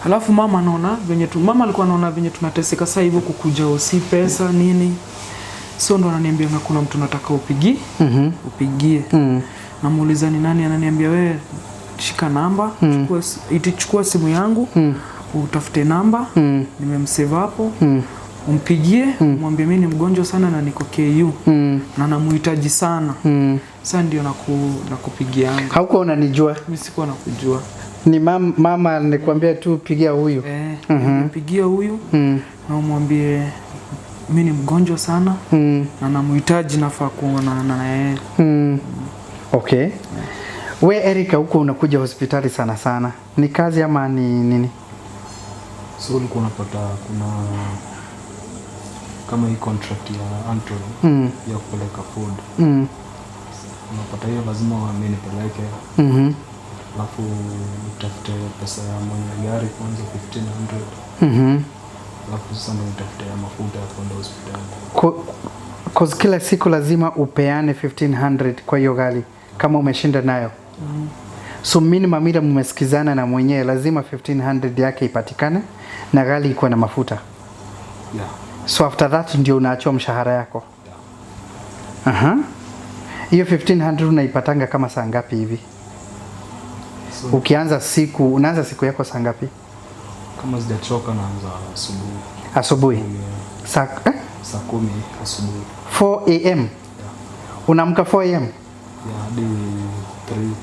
Alafu mama anaona venye mama alikuwa anaona venye tunateseka sasa hivyo kukuja hosi pesa nini. So ndo ananiambia kuna mtu nataka upigie. Upigie. Namuuliza ni nani, ananiambia wewe shika namba, chukua simu yangu. Utafute namba, nimemsave hapo. Umpigie, mwambie mimi ni mgonjwa sana na niko KU. Na namuhitaji sana. Sasa ndio nakupigianga. Haukuwa unanijua? Mimi sikuwa nakujua. Ni mama nilikwambia tu pigia huyu. Pigia huyu. Na umwambie mimi ni mgonjwa sana na namuhitaji, nafaa kuonana na yeye. Okay. We Erika, huko unakuja hospitali sana sana. Ni kazi ama ni nini? So ulikuwa unapata kuna kama hii contract ya Anthony ya kupeleka food. Unapata hiyo lazima nipeleke. Alafu nitafute pesa ya mwenye gari kwanza 1500. Alafu sasa ndo nitafute ya mafuta ya kwenda hospitali. Cause kila siku lazima upeane 1500 kwa hiyo gari kama umeshinda nayo. So minimum ile mmesikizana na mwenyewe lazima 1500 yake ipatikane na gari iko na mafuta. Yeah. So after that ndio unaachwa mshahara yako. Yeah. Hiyo 1500 unaipatanga kama saa ngapi hivi? So, ukianza siku, unaanza siku yako saa ngapi? Kama sijachoka naanza asubuhi. Asubuhi. Saa Saa 10 asubuhi. 4 AM. Yeah. Unaamka 4 AM? Yeah, hadi 3.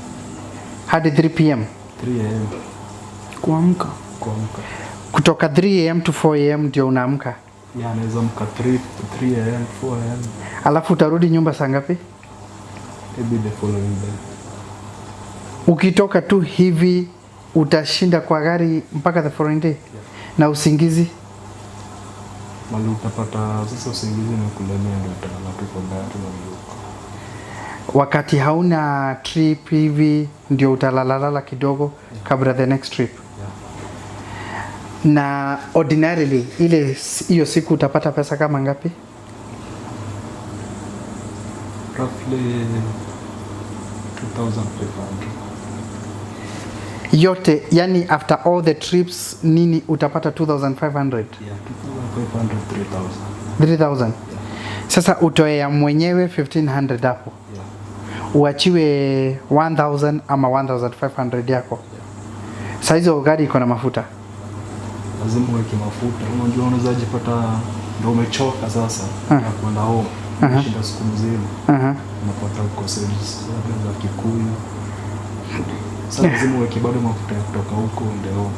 Hadi 3 PM. 3 AM. Kuamka. Kuamka. Kutoka 3 AM to 4 AM ndio unaamka. Yeah, naweza amka 3 AM, 4 AM. Alafu utarudi nyumba saa ngapi? Maybe the following day. Ukitoka tu hivi utashinda kwa gari mpaka the following day? Yeah. Na usingizi? Mali utapata sasa usingizi na kulemea ndio utalala tu kwa gari na huko. Wakati hauna trip hivi ndio utalalalala kidogo kabla the next trip. Yeah. Na ordinarily ile hiyo siku utapata pesa kama ngapi? Roughly 2500. Yote, yani after all the trips nini utapata 2500? Yeah, 2500, 3000. 3000. Yeah. Sasa utoe ya mwenyewe 1500 hapo. Yeah. Uachiwe 1000 ama 1500 yako. Yeah. Sasa hizo gari iko na mafuta. Lazima uweke mafuta. Unajua unaweza jipata ndio umechoka sasa na kwenda home. Shinda siku mzima. Unapata uko service za Kikuyu. Sasa lazima uweke bado mafuta ya kutoka huko ndio.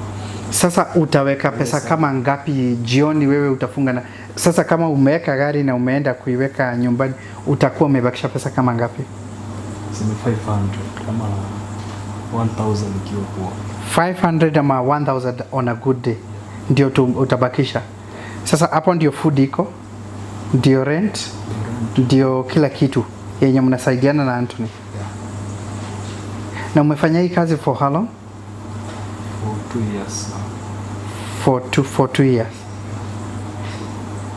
Sasa utaweka pesa kama ngapi jioni wewe utafunga na sasa kama umeweka gari na umeenda kuiweka nyumbani utakuwa umebakisha pesa kama ngapi? Sema 500 kama 1000 ikiwa poa. 500 ama 1000 on a good day. Yeah. Ndio tu utabakisha. Sasa hapo ndio food iko, ndio rent, ndio kila kitu yenye mnasaidiana na Anthony. Yeah. Na umefanya hii kazi for how long? For 2 years now. For 2 years.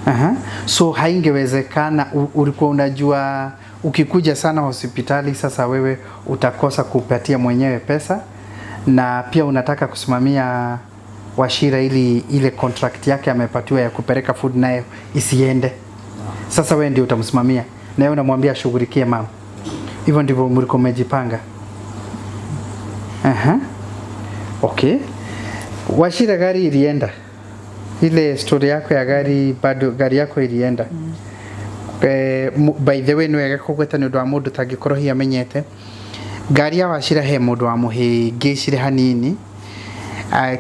Aha. So haingewezekana, ulikuwa unajua ukikuja sana hospitali sasa wewe utakosa kupatia mwenyewe pesa na pia unataka kusimamia Wachira ili ile contract yake amepatiwa ya kupeleka food nayo isiende. Sasa wewe ndio utamsimamia na yeye unamwambia ashughulikie mama. Hivyo ndivyo mlikuwa mmejipanga. Aha. Okay. Wachira, gari ilienda. Ile story yako ya gari, bado gari yako ilienda. By the way, nĩ wega kũgweta nĩ ũndũ wa mũndũ tangĩkorwo hihi amenyete ngari ya Wachira he mũndũ wamũhĩngĩcire hanini,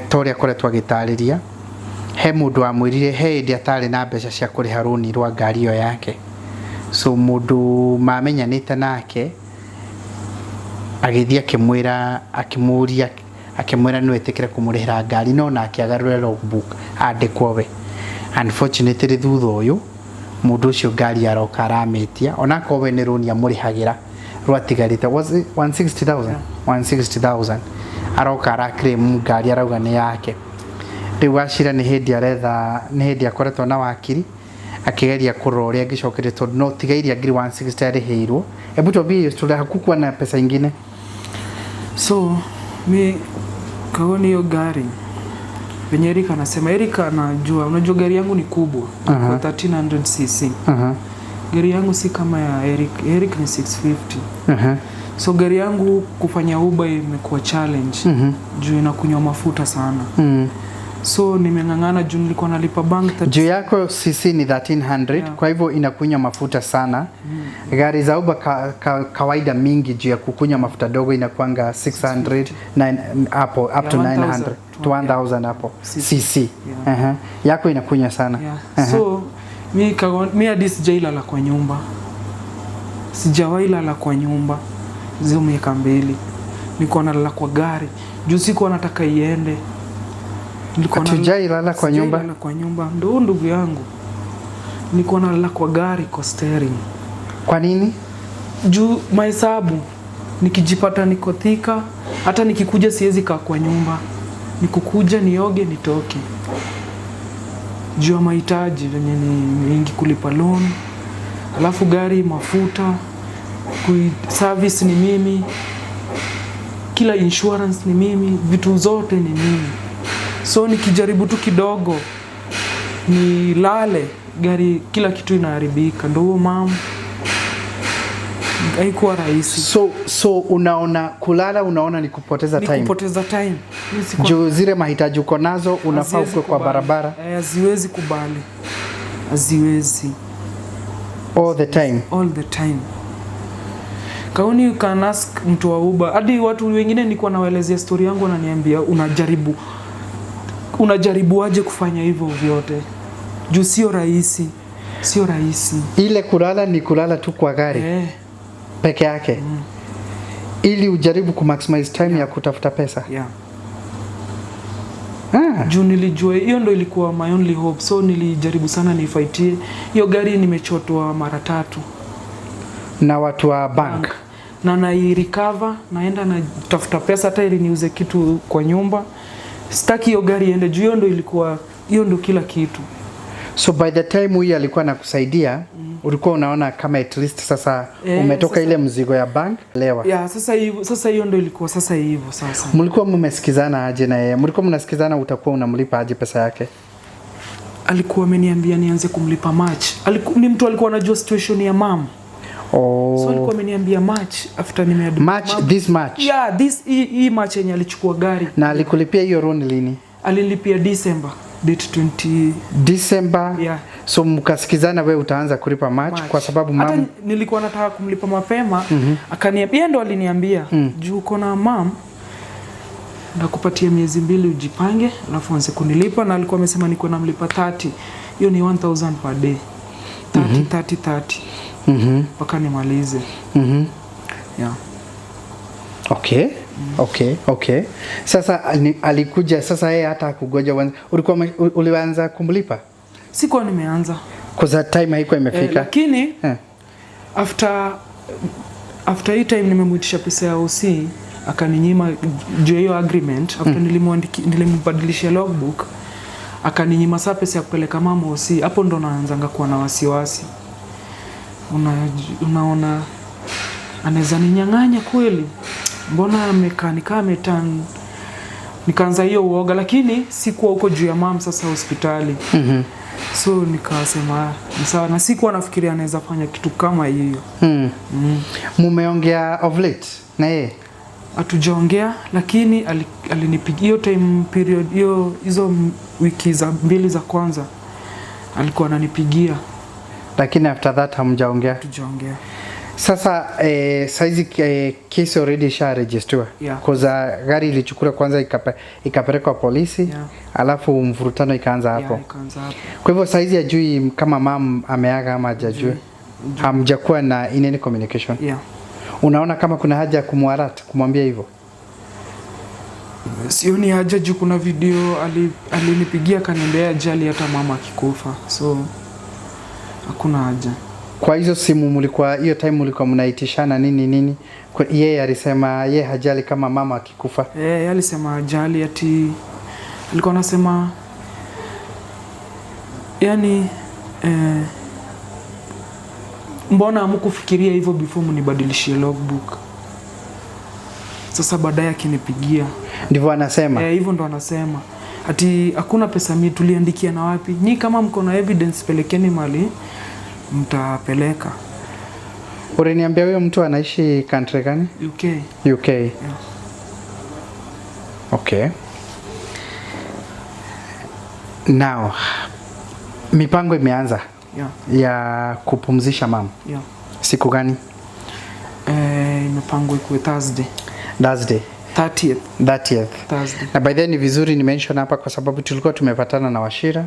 ta ũrĩa akoretwo agĩtarĩria. He mũndũ wamwĩrire he hĩndĩ atarĩ na mbeca cia kũrĩha rũni rwa ngari ĩyo yake, so mũndũ mamenyanĩte nake agĩthiĩ akĩmwĩra, akĩmũria, akĩmwĩra no ĩtĩkĩre kũmũrĩhĩra ngari no nake agarũre logbook andĩkwo we. Unfortunately, thutha ũyũ mũndũ ũcio ngari aroka aramĩtia onakorwo we nĩ rũni amũrĩhagĩra rwatigarĩte, was it 160,000? 160,000 aroka ara claim ngari, arauga nĩ yake. Rĩu Wachira nĩ hĩndĩ aretha, nĩ hĩndĩ akoretwo na wakiri akigeria kũrora ũrĩa angĩcokeria tondũ no tigairia ngiri 160 arĩhĩirwo. Hebu tuambie hiyo story, hakukuwa na pesa ingine? So mi kaoni hiyo gari venye Eric anasema, Eric anajua, unajua gari yangu ni kubwa, kwa 1300 cc. Gari yangu si kama ya Eric. Eric ni 650. So gari yangu kufanya Uber imekuwa challenge juu inakunywa mafuta sana. So nimeng'ang'ana juu nilikuwa nalipa bank 30. Juu yako cc ni 1300. Kwa hivyo inakunywa mafuta sana. Gari za Uber kawaida mingi juu ya kukunywa mafuta dogo inakuanga 600 hapo up to 1000. 900 to 1000 hapo CC. cc. Yeah. Aha. Yako inakunywa sana. Yeah. So mi hadi sijailala kwa nyumba, sijawahi lala kwa nyumba hizo miaka 2. Nilikuwa nalala kwa gari juu sikuwa nataka iende. Nilikuwa Hatujai lala kwa nyumba? Sijawahi lala kwa nyumba, ndo ndugu yangu, nilikuwa nalala kwa gari kwa steering. Kwa nini? Juu mahesabu, nikijipata niko Thika, hata nikikuja siwezi kaa kwa nyumba, nikukuja nioge nitoke, juu ya mahitaji venye ni mingi, kulipa loan, alafu gari mafuta, kui service ni mimi, kila insurance ni mimi, vitu zote ni mimi. So nikijaribu tu kidogo nilale, gari kila kitu inaharibika. Ndo huo mam, haikuwa rahisi. So unaona kulala, unaona ni kupoteza Ni time. kupoteza time. Mi sikuwa- Juu zile mahitaji uko nazo unafaa haziwezi ukue kwa kubali. barabara. Eh, haziwezi kubali, haziwezi. All the time. All the time. Kaoni, you can ask mtu wa Uber, hadi watu wengine nilikuwa nawaelezea story yangu, wananiambia unajaribu aje kufanya hivyo vyote, juu sio rahisi, sio rahisi. Ile kulala ni kulala tu kwa gari Eh, peke yake ili ujaribu kumaximize time ya kutafuta pesa. Yeah. Ah. Juu nilijua hiyo ndo ilikuwa my only hope, so nilijaribu sana nifightie hiyo gari. Nimechotwa mara tatu. Na watu wa bank. Na nairecover, naenda natafuta pesa hata ili niuze kitu kwa nyumba. Sitaki hiyo gari iende juu hiyo ndo ilikuwa, hiyo ndo kila kitu. So by the time huyu alikuwa anakusaidia, ulikuwa unaona kama at least sasa umetoka sasa- ile mzigo ya bank lewa. Yeah, sasa hivyo, sasa hiyo ndo ilikuwa sasa hivyo sasa. Mlikuwa mmesikizana aje na yeye? Mlikuwa mnasikizana utakuwa unamlipa aje pesa yake? Alikuwa ameniambia nianze kumlipa March. Ni mtu alikuwa anajua situation ya mam. Oh. So alikuwa ameniambia March after nimeadmit March, mom. this March. Yeah, this hii March yenye alichukua gari. Na alikulipia hiyo loan lini? Alinilipia December date 20. December. Yeah. So mkasikizana we utaanza kulipa March, March. kwa sababu Hata mam nilikuwa nataka kumlipa mapema, akaniambia, yeye ndo aliniambia, juu uko na mam, nakupatia miezi 2 ujipange, alafu anze kunilipa. Na alikuwa amesema niko namlipa 30, hiyo ni 1000 per day, 30 30 30 mpaka nimalize. Yeah. Okay. Okay, okay. Sasa alikuja sasa yeye hata hakugoja ulikuwa ulianza kumlipa? Sikuwa nimeanza. Kwa that time haikuwa imefika. Lakini after hii time nimemuitisha pesa ya OC akaninyima juu hiyo agreement. After nilimbadilishia logbook akaninyima saa pesa ya kupeleka mama OC. Hapo ndo naanzanga kuwa na wasiwasi. Unaona anaweza ninyang'anya kweli? Mbona amekaa nikaa ametan. Nikaanza hiyo uoga, lakini sikuwa huko juu ya mama sasa hospitali. So nikasema ni sawa, na sikuwa nafikiria anaweza fanya kitu kama hiyo. Mumeongea of late na yeye? Hatujaongea, lakini alinipigia hiyo time period, hiyo hizo wiki za mbili za kwanza alikuwa ananipigia. Lakini after that hamjaongea? Hatujaongea. Sasa saizi case already isha registered. Yeah. Cause gari ilichukuliwa kwanza ikapelekwa polisi. Yeah. Alafu mvurutano ikaanza hapo. Yeah, ikaanza hapo. Kwa hivyo saizi hajui kama mam ameaga ama hajajui. Hamjakuwa na in any communication. Yeah. Unaona kama kuna haja ya kumwarat, kumwambia hivyo? Sioni haja juu kuna video alinipigia akaniambia ajali hata mama akikufa. So hakuna haja. Kwa hizo simu mlikuwa hiyo time mlikuwa mnaitishana nini nini? Yeye alisema yeye hajali kama mama akikufa. Yeye alisema hajali, ati alikuwa anasema yani mbona hamkufikiria hivyo before mnibadilishie logbook? Sasa baadaye akinipigia ndivyo anasema. Hivyo ndo anasema. Ati hakuna pesa mimi tuliandikia na wapi? Nyi kama mko na evidence pelekeni mali mtapeleka. Uliniambia huyo mtu anaishi country gani? UK. UK. Yeah. Okay. Now mipango imeanza. Yeah. Ya kupumzisha mama. Yeah. Siku gani? Imepangwa ikuwe Thursday. Thursday. 30th. 30th. Thursday. Na by then ni vizuri ni mention hapa kwa sababu tulikuwa tumepatana na Wachira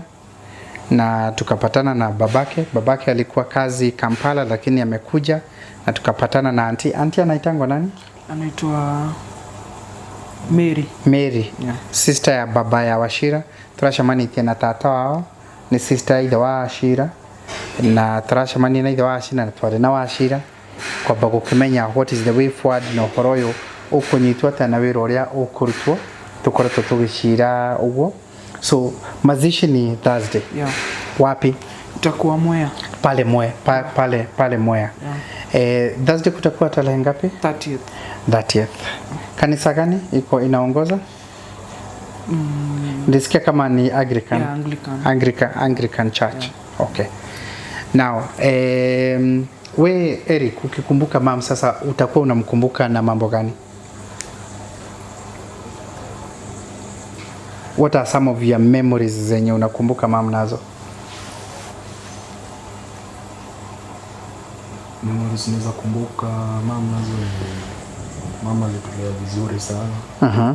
na tukapatana na babake. Babake alikuwa kazi Kampala lakini amekuja, na tukapatana na auntie. Auntie anaitangwa nani? Anaitwa Mary. Mary. Yeah. Sister ya baba ya Wachira. Turacemanitie na tata wao ni sister ithe wa Wachira, na turacemania na ithe wa Wachira na twari na Wachira kwamba gukimenya what is the way forward na uhoro uyu ukunyitwo atia na wira uria ukurutwo tukoretwo tugicira uguo. So mazishi ni Thursday. Yeah. Wapi? Itakuwa Mwea. Pale Mwea, pale Mwea. Yeah. Thursday kutakuwa tarehe ngapi? 30th. 30th. Kanisa gani iko inaongoza? Nilisikia kama ni Anglican. Yeah, Anglican. Anglican Church. Yeah. Okay. Now, we Eric, ukikumbuka mam sasa utakuwa unamkumbuka na mambo gani? What are some of your memories zenye unakumbuka mam nazo? Memories naweza kumbuka mam nazo ni mama alitulea vizuri sana.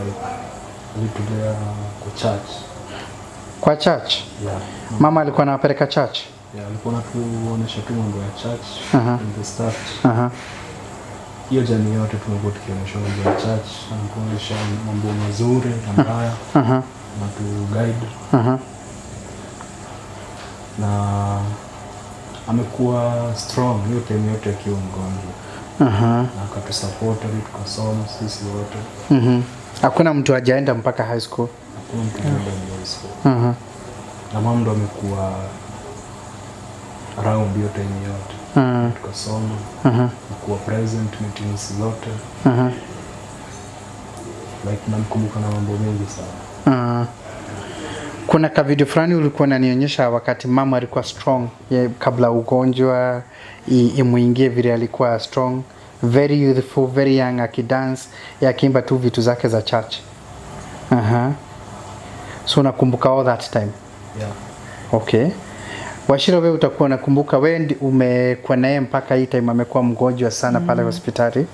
Like, alitulea kwa church. Kwa church? Yeah. Mama alikuwa anawapeleka church? Yeah, alikuwa anatuonyesha tu mambo ya church from the start. Hiyo jamii yote tumekuwa tukionyesha mambo ya church, anatuonyesha mambo mazuri na mabaya. Na tu guide. Na amekuwa strong hiyo time yote akiwa mgonjwa. Na akatusupport hadi tukasoma sisi wote. Hakuna mtu hajaenda mpaka high school. Hakuna mtu hajaenda high school. Na mama ndo amekuwa around hiyo time yote. Tukasoma. Kuwa present meetings zote. Like namkumbuka na mambo mengi sana. Kuna ka video fulani ulikuwa unanionyesha wakati mama alikuwa strong, kabla ugonjwa imuingie vile alikuwa strong, very youthful, very young, akidance, akiimba tu vitu zake za church. So unakumbuka all that time? Yeah. Okay. Wachira, wewe utakuwa unakumbuka, wewe umekuwa naye mpaka hii time amekuwa mgonjwa sana pale hospitali.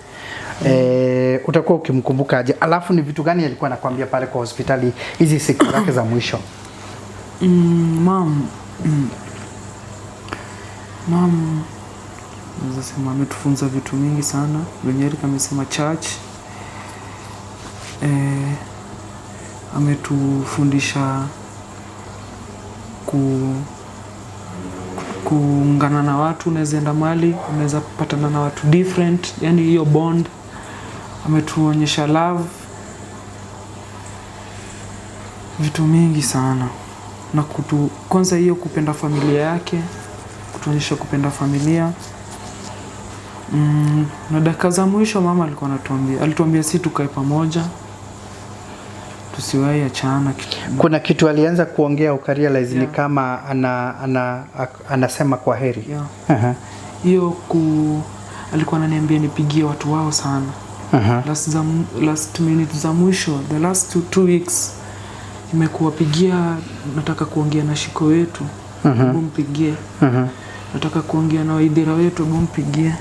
Utakuwa ukimkumbuka aje? Alafu ni vitu gani alikuwa anakuambia pale kwa hospitali hizi siku zake za mwisho? Mam naweza sema ametufunza vitu mingi sana. Venye Eric amesema church. Ametufundisha kuungana na watu, unaweza enda mahali, unaweza patana na watu different, yani hiyo bond. Ametuonyesha love, vitu mingi sana, na kwanza hiyo kupenda familia yake, kutuonyesha kupenda familia. Na dakika za mwisho mama alikuwa anatuambia, alituambia si tukae pamoja, tusiwahi achana kitu. Kuna kitu alianza kuongea ukarealize ni Yeah. kama anasema kwa heri. Yeah. Aha. Hiyo alikuwa ananiambia nipigie watu wao sana. Aha. Last minute za mwisho, the last two weeks imekuwapigia, nataka kuongea na shiko wetu, hebu mpigie. Nataka kuongea na waidhira wetu, hebu mpigie.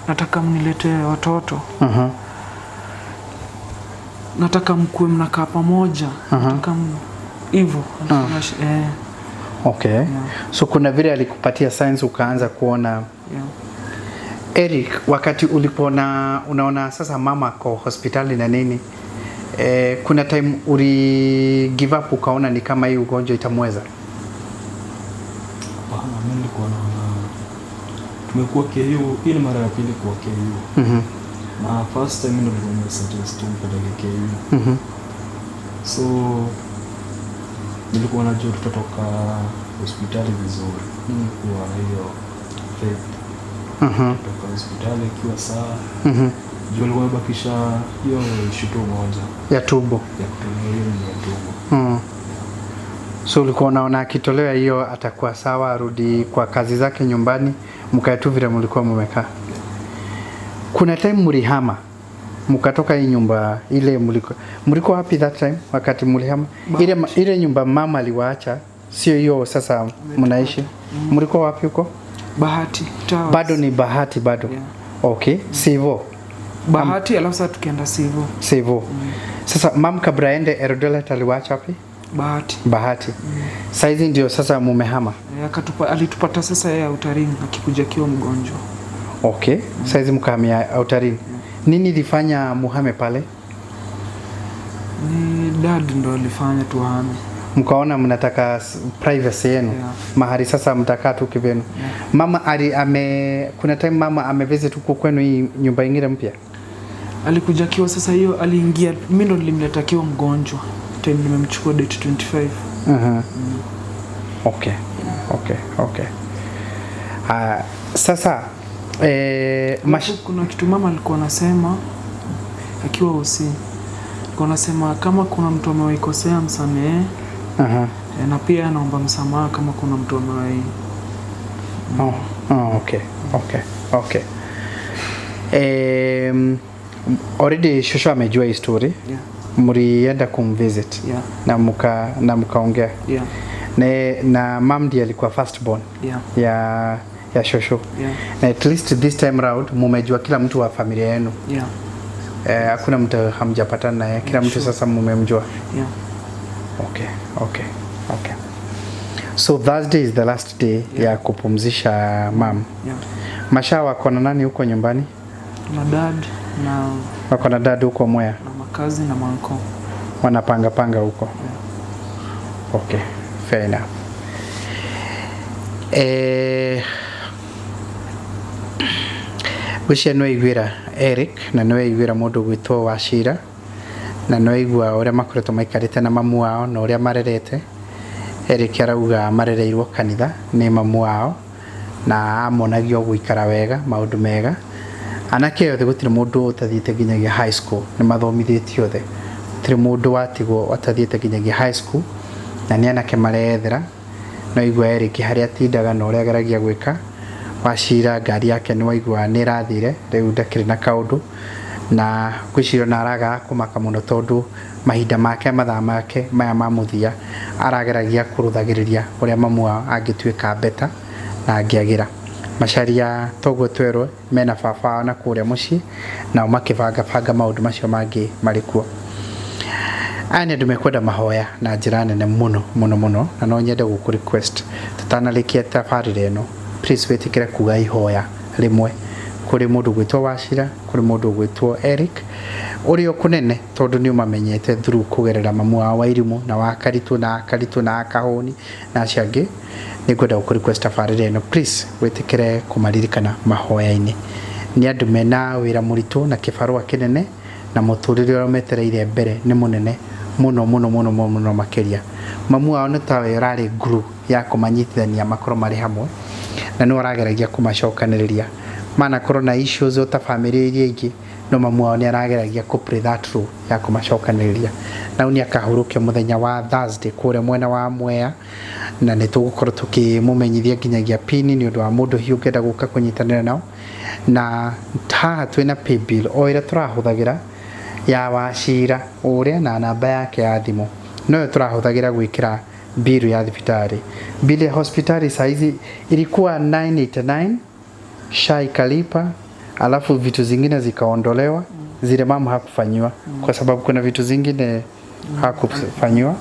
Nataka mniletee watoto. Nataka mkuwe mnakaa pamoja. Nataka hivyo. Okay. Yeah. So kuna vile alikupatia signs ukaanza kuona. Yeah. Eric, wakati ulipona unaona sasa mama kwa hospitali na nini, kuna time uli give up ukaona ni kama hii ugonjwa itamweza? Hapana, mimi nilikuwa naona tumekuwa KU, hii ni mara ya pili kuwa KU. Na first time ndio nilikuwa nimesuggest tumpeleke KU. So nilikuwa najua tutatoka hospitali vizuri. Mimi nilikuwa na hiyo faith. Tutatoka hospitali ikiwa sawa. Juu alikuwa amebakisha hiyo shuto moja Ya tumbo. ya kutumia, hiyo ni ya tumbo. So ulikuwa unaona akitolewa hiyo atakuwa sawa, arudi kwa kazi zake nyumbani, mkae tu vile mlikuwa mmekaa. Kuna time mlihama mkatoka hii nyumba ile mlikuwa wapi that time wakati mlihama? Ile nyumba mama aliwaacha, sio hiyo sasa mnaishi. Mlikuwa wapi huko? Bahati Towers. Bado ni Bahati bado. Yeah. Okay, sivyo? Bahati, alafu sasa tukienda Sivo. Sivyo. Sasa mam kabla aende Eldoret aliwaacha wapi? Bahati. Bahati. Saizi ndio sasa mumehama. Alitupata sasa yeye Outer Ring akikuja akiwa mgonjwa. Okay. Saizi mkahamia Outer Ring. Nini ilifanya muhame pale? Ni dad ndo alifanya tuhame. Mkaona mnataka privacy yenu. Yeah. Mahali sasa mtakaa tu kivyenu. Yeah. Mama kuna time mama amevisit huku kwenu hii nyumba ingine mpya? Alikuja akiwa sasa hiyo aliingia, mimi ndo nilimleta akiwa mgonjwa. Time nimemchukua date 25. Okay. Okay, okay. Sasa Kuna kitu mama alikuwa anasema akiwa OC. Alikuwa anasema kama kuna mtu amewahi kosea msamehe. Na pia anaomba msamaha kama kuna mtu amewahi. Oh, okay. Okay. Okay. Already shosho amejua hii story. Yeah. Mlienda kumvisit. Yeah. Na mkaongea. Yeah. Na mam ndiye alikuwa first born. Yeah. Ya shosho. Yeah. Na at least this time round mumejua kila mtu wa familia yenu. Yeah. Hakuna mtu hamjapatana naye, kila mtu Sure. sasa mumemjua. Yeah. Okay, okay, okay. So Thursday is the last day ya kupumzisha mam. Yeah. Masha wako na nani huko nyumbani? Na dad na Wako na dad huko Mwea. Na makazi na manko. Wanapanga panga huko. Yeah. Okay, fair enough. Ngwĩciria nĩ waiguĩra Eric na nĩ waiguĩra mũndũ gwĩtwo Wachira na nĩ waigua ũrĩa makoretwo maikarĩte na mamu wao na ũrĩa marerete. Eric arauga marereirwo kanitha nĩ mamu wao na amonagio gũikara wega, maũndũ mega. Anake othe gũtirĩ mũndũ ũtathiĩte nginyagia high school, nĩ mathomithĩtio othe. Gũtirĩ mũndũ watigwo atathiĩte nginyagia high school na nĩ anake marethera. No igua Eric harĩa atindaga na ũrĩa ageragia gwĩka. Wachira ngari yake nĩ waigua nĩ ĩrathire, rĩu ndakĩrĩ na kaũndũ. Na ngwĩciria ona aragaga kũmaka mũno tondũ mahinda make, mathaa make maya ma mũthia arageragia kũrũthagĩrĩria ũrĩa mamu wao angĩtuĩka beta na angĩagĩra. Macharia toguo twerwo mena baba wao na kũrĩa mũciĩ nao makĩbangabanga maũndũ macio mangĩ marĩ kuo. Aya nĩ andũ mekwenda mahoya na njĩra nene mũno mũno mũno, na no nyende gũkũ request tũtanarĩkia tabarĩra ĩno, please wĩtĩkĩre kuga ihoya rĩmwe Kũrĩ mũndũ ũgwĩtwo Wachira, kũrĩ mũndũ ũgwĩtwo Eric, ũrĩ o kũnene tondũ nĩ ũmamenyete through kũgerera mamu wao Wairimũ na wa Karitũ na Akaritũ na Akahũni na acio angĩ. Nĩ ngwenda gũkũ request tabarĩra ĩno, please wĩtĩkĩre kũmaririkana mahoya-inĩ. Nĩ andũ mena wĩra mũritũ na kĩbarũa kĩnene, na mũtũrĩre ũrĩa ũmetereire mbere nĩ mũnene mũno mũno mũno mũno makĩria. Mamu wao nĩ tawe ũrarĩ glue ya kũmanyitithania makorwo marĩ hamwe, na nĩwe ũrageragia kũmacokanĩrĩria. Manakorwo na issues o ta bamĩrĩ iria ingĩ, no mamu wao nĩ arageragia kũ play that role ya kũmacokanĩrĩria. Na rĩu nĩ akahurũkio mũthenya wa Thursday kũrĩa mwena wa Mwea, na nĩ tũgũkorwo tũkĩmũmenyithia nginyagia pini nĩ ũndũ wa mũndũ hihi ũngĩenda gũka kũnyitanĩra nao. Na haha twĩna paybill o ĩrĩa tũrahũthagĩra ya Wachira ũrĩa na namba yake ya thimũ, noyo tũrahũthagĩra gwĩkĩra bill ya thibitarĩ. Bill ya hospitali saizi ilikuwa 989, SHA ikalipa, alafu vitu zingine zikaondolewa, zile mama hakufanyiwa kwa sababu kuna vitu zingine hakufanyiwa.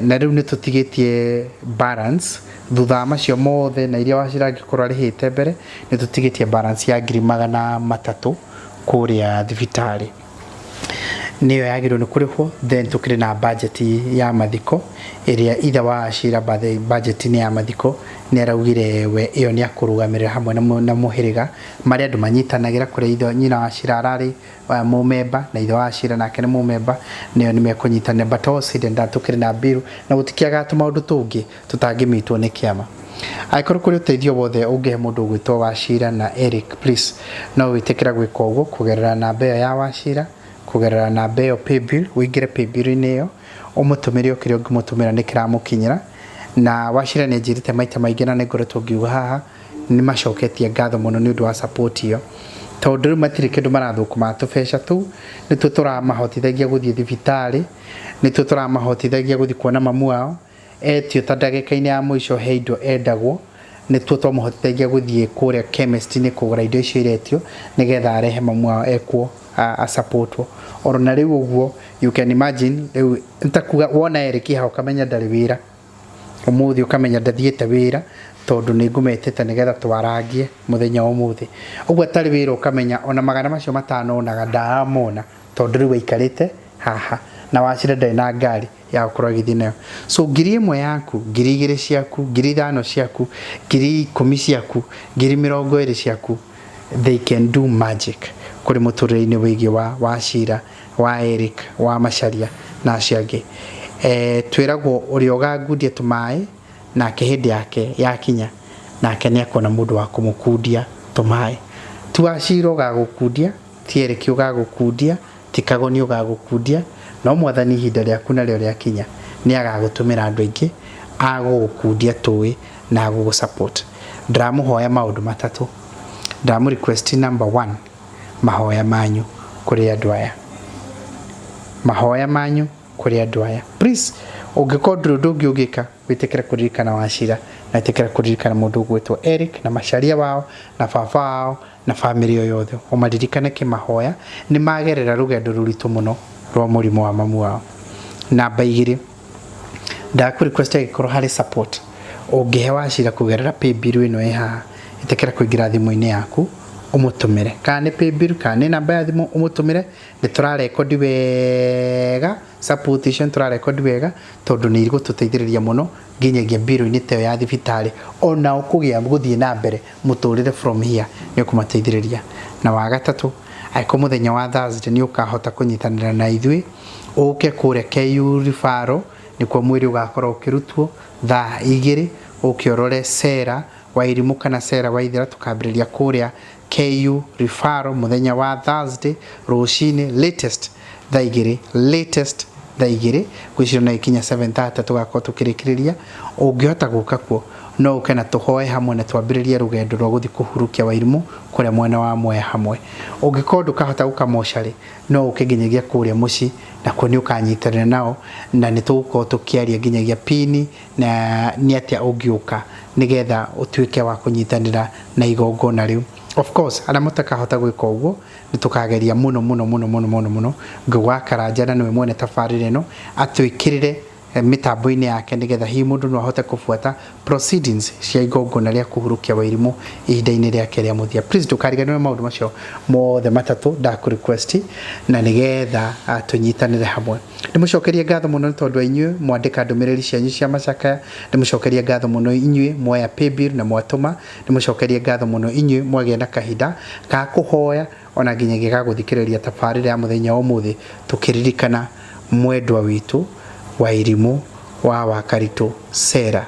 Na rĩu nĩ tũtigĩtie balance thutha wa macio mothe, na iria Wachira angĩkorwo arĩhĩte mbere, nĩ tũtigĩtie balance ya 300,000 kũrĩa thibitarĩ, nĩyo yagĩrĩirwo nĩ kũrĩhwo. Then tũkĩrĩ na budget ya mathiko ĩrĩa ithe wa Wachira, budget-inĩ ya mathiko nĩ araugire we ĩyo nĩ akũrũgamĩrĩra hamwe na mũhĩrĩga marĩa andũ manyitanagĩra, kũrĩa ithe nyina wa Wachira ararĩ mũmemba na ithe wa Wachira nake nĩ mũmemba, nĩyo nĩ mekũnyitanĩra. But all said and done, tũkĩrĩ na bill na gũtikĩagaga tũmaũndũ tũngĩ tũtangĩmitwo nĩ kĩama. Angĩkorwo kũrĩ ũteithio wothe ũngĩhe mũndũ ũgwĩtwo Wachira na Eric, please no wĩtĩkĩra gwĩka ũguo kũgerera namba ĩyo ya Wachira, kũgerera namba ĩyo paybill, ũingĩre paybill-inĩ ĩyo ũmũtũmĩre o kĩrĩa ũngĩmũtũmĩra nĩ kĩramũkinyĩra. Na Wachira nĩ anjĩrĩte maita maingĩ, na nĩ ngoretwo ngiuga haha, nĩ macoketie ngatho mũno nĩ ũndũ wa support ĩyo, tondũ rĩu matirĩ kĩndũ marathũkũma, tũbeca tũu nĩtuo tũramahotithagia gũthiĩ thibitarĩ, nĩtuo tũramahotithagia gũthiĩ kuona mamu wao etio ta ndagĩka-inĩ ya mũico he indo endagwo, nĩtuo twamũhotithagia gũthiĩ kũrĩa chemist-inĩ kũgũra indo icio iretio nĩgetha arehe mamu wao ekwo asupportwo. Oro na rĩu ũguo, you can imagine, rĩu nĩtakuga wona Eric haha ũkamenya ndarĩ wĩra ũmũthĩ, ũkamenya ndathiĩte wĩra, tondũ nĩ ngũmetĩte nĩgetha twarangie mũthenya wa ũmũthĩ. Ũguo atarĩ wĩra, ũkamenya ona 500 onaga ndaramona, tondũ rĩu aikarĩte haha na Wachira ndarĩ na ngari ya gũkorwo agĩthiĩ nayo. So 1,000 yaku, 2,000 ciaku, 5,000 ciaku, 10,000 ciaku, 20,000 ciaku, they can do magic kũrĩ mũtũrĩre-inĩ wĩgiĩ wa Wachira, wa Eric, wa Macharia na acio angĩ. Twĩragwo ũrĩa ũgangundia tũmaĩ nake hĩndĩ yake yakinya nake nĩ akuona mũndũ wa kũmũkundia tũmaĩ. Ti Wachira ũgagũkundia, ti Eric ũgagũkundia, ti Kagoni ũgagũkundia, no Mwathani ihinda rĩaku narĩo rĩakinya nĩ agagũtũmĩra andũ aingĩ agũgũkundia tũĩ na agũgũ support. Ndĩramũhoya maũndũ matatũ. Ndĩramũ request number one, mahoya manyu kũrĩ andũ aya, mahoya manyu kũrĩ andũ aya, please. Ũngĩkorwo ndũrĩ ũndũ ũngĩ ũngĩka, wĩtĩkĩre kũririkana Wachira na wĩtĩkĩre kũririkana mũndũ ũgwĩtwo Eric na Macharia wao na baba wao na bamĩrĩ ĩyo yothe, ũmaririkane kĩmahoya. Nĩ magerera rũgendo rũritũ mũno rwa mũrimũ wa mamu wao. Namba igĩrĩ, ndakũ request angĩkorwo harĩ support ũngĩhe Wachira kũgerera paybill ĩno ĩ haha, ĩtĩkĩra kũingĩra thimũ-inĩ yaku ũmũtũmĩre, kana nĩ paybill kana nĩ namba ya thimũ ũmũtũmĩre. Nĩ tũrarekondi wega support icio, nĩ tũrarekondi wega tondũ nĩ igũtũteithĩrĩria mũno nginyagia mbirũ-inĩ ta ĩyo ya thibitarĩ, onao kũgĩa gũthiĩ na mbere mũtũrĩre from here nĩ ũkũmateithĩrĩria. Na wa gatatũ, angĩkorwo mũthenya wa Thursday nĩ ũkahota kũnyitanĩra na ithuĩ, ũke kũrĩa KU Referral, nĩkuo mwĩrĩ ũgakorwo ũkĩrutwo thaa 2, ũke ũrore Sera Wairimũ kana Sera Waithera. Tũkambĩrĩria kũrĩa KU Referral mũthenya wa Thursday rũcinĩ, latest thaa 2, latest thaa 2, ngwĩciria no ĩkinya 7:30 tũgakorwo tũkĩrĩkĩrĩria. Ũngĩhota gũka kuo, no ũke na tũhoe hamwe na twambĩrĩrie rũgendo rwa gũthiĩ kũhurukia Wairimũ kũrĩa mwena wa Mwea hamwe. Ũngĩkorwo ndũkahota gũka mocarĩ, no ũke nginyagia kũrĩa mũciĩ, nakuo nĩ ũkanyitanĩra nao na nĩ tũgũkorwo tũkĩaria nginyagia pini na nĩ atĩa ũngĩũka nĩgetha ũtuĩke wa kũnyitanĩra na igongona rĩu. Of course, arĩa mũtakahota gwĩka ũguo, nĩ tũkageria mũno mũno mũno mũno mũno mũno Ngũgĩ wa Karanja, na nĩwe mwene tabarĩra ĩno, atwĩkĩrĩre Mĩtambo-inĩ yake, nĩgetha hihi mũndũ no ahote kũbuata proceedings cia igongona rĩa kũhurũkia Wairimu ihinda-inĩ rĩake rĩa mũthia. Please ndũkariganĩrwo maũndũ macio mothe matatũ ndakũ request, na nĩgetha tũnyitanĩre hamwe. Ndĩmũcokerie ngatho mũno nĩ tondũ wa inyuĩ mwandĩka ndũmĩrĩri cianyu cia macakaya. Ndĩmũcokerie ngatho mũno inyuĩ mwoya paybill na mwatũma. Ndĩmũcokerie ngatho mũno inyuĩ mwagĩa na kahinda ga kũhoya, ona nginyagia ga gũthikĩrĩria tabarĩra ya mũthenya wa ũmũthĩ, tũkĩririkana mwendwa witũ Wairimu wa Wakaritũ Sarah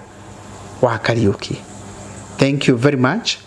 wa Kariuki. Thank you very much.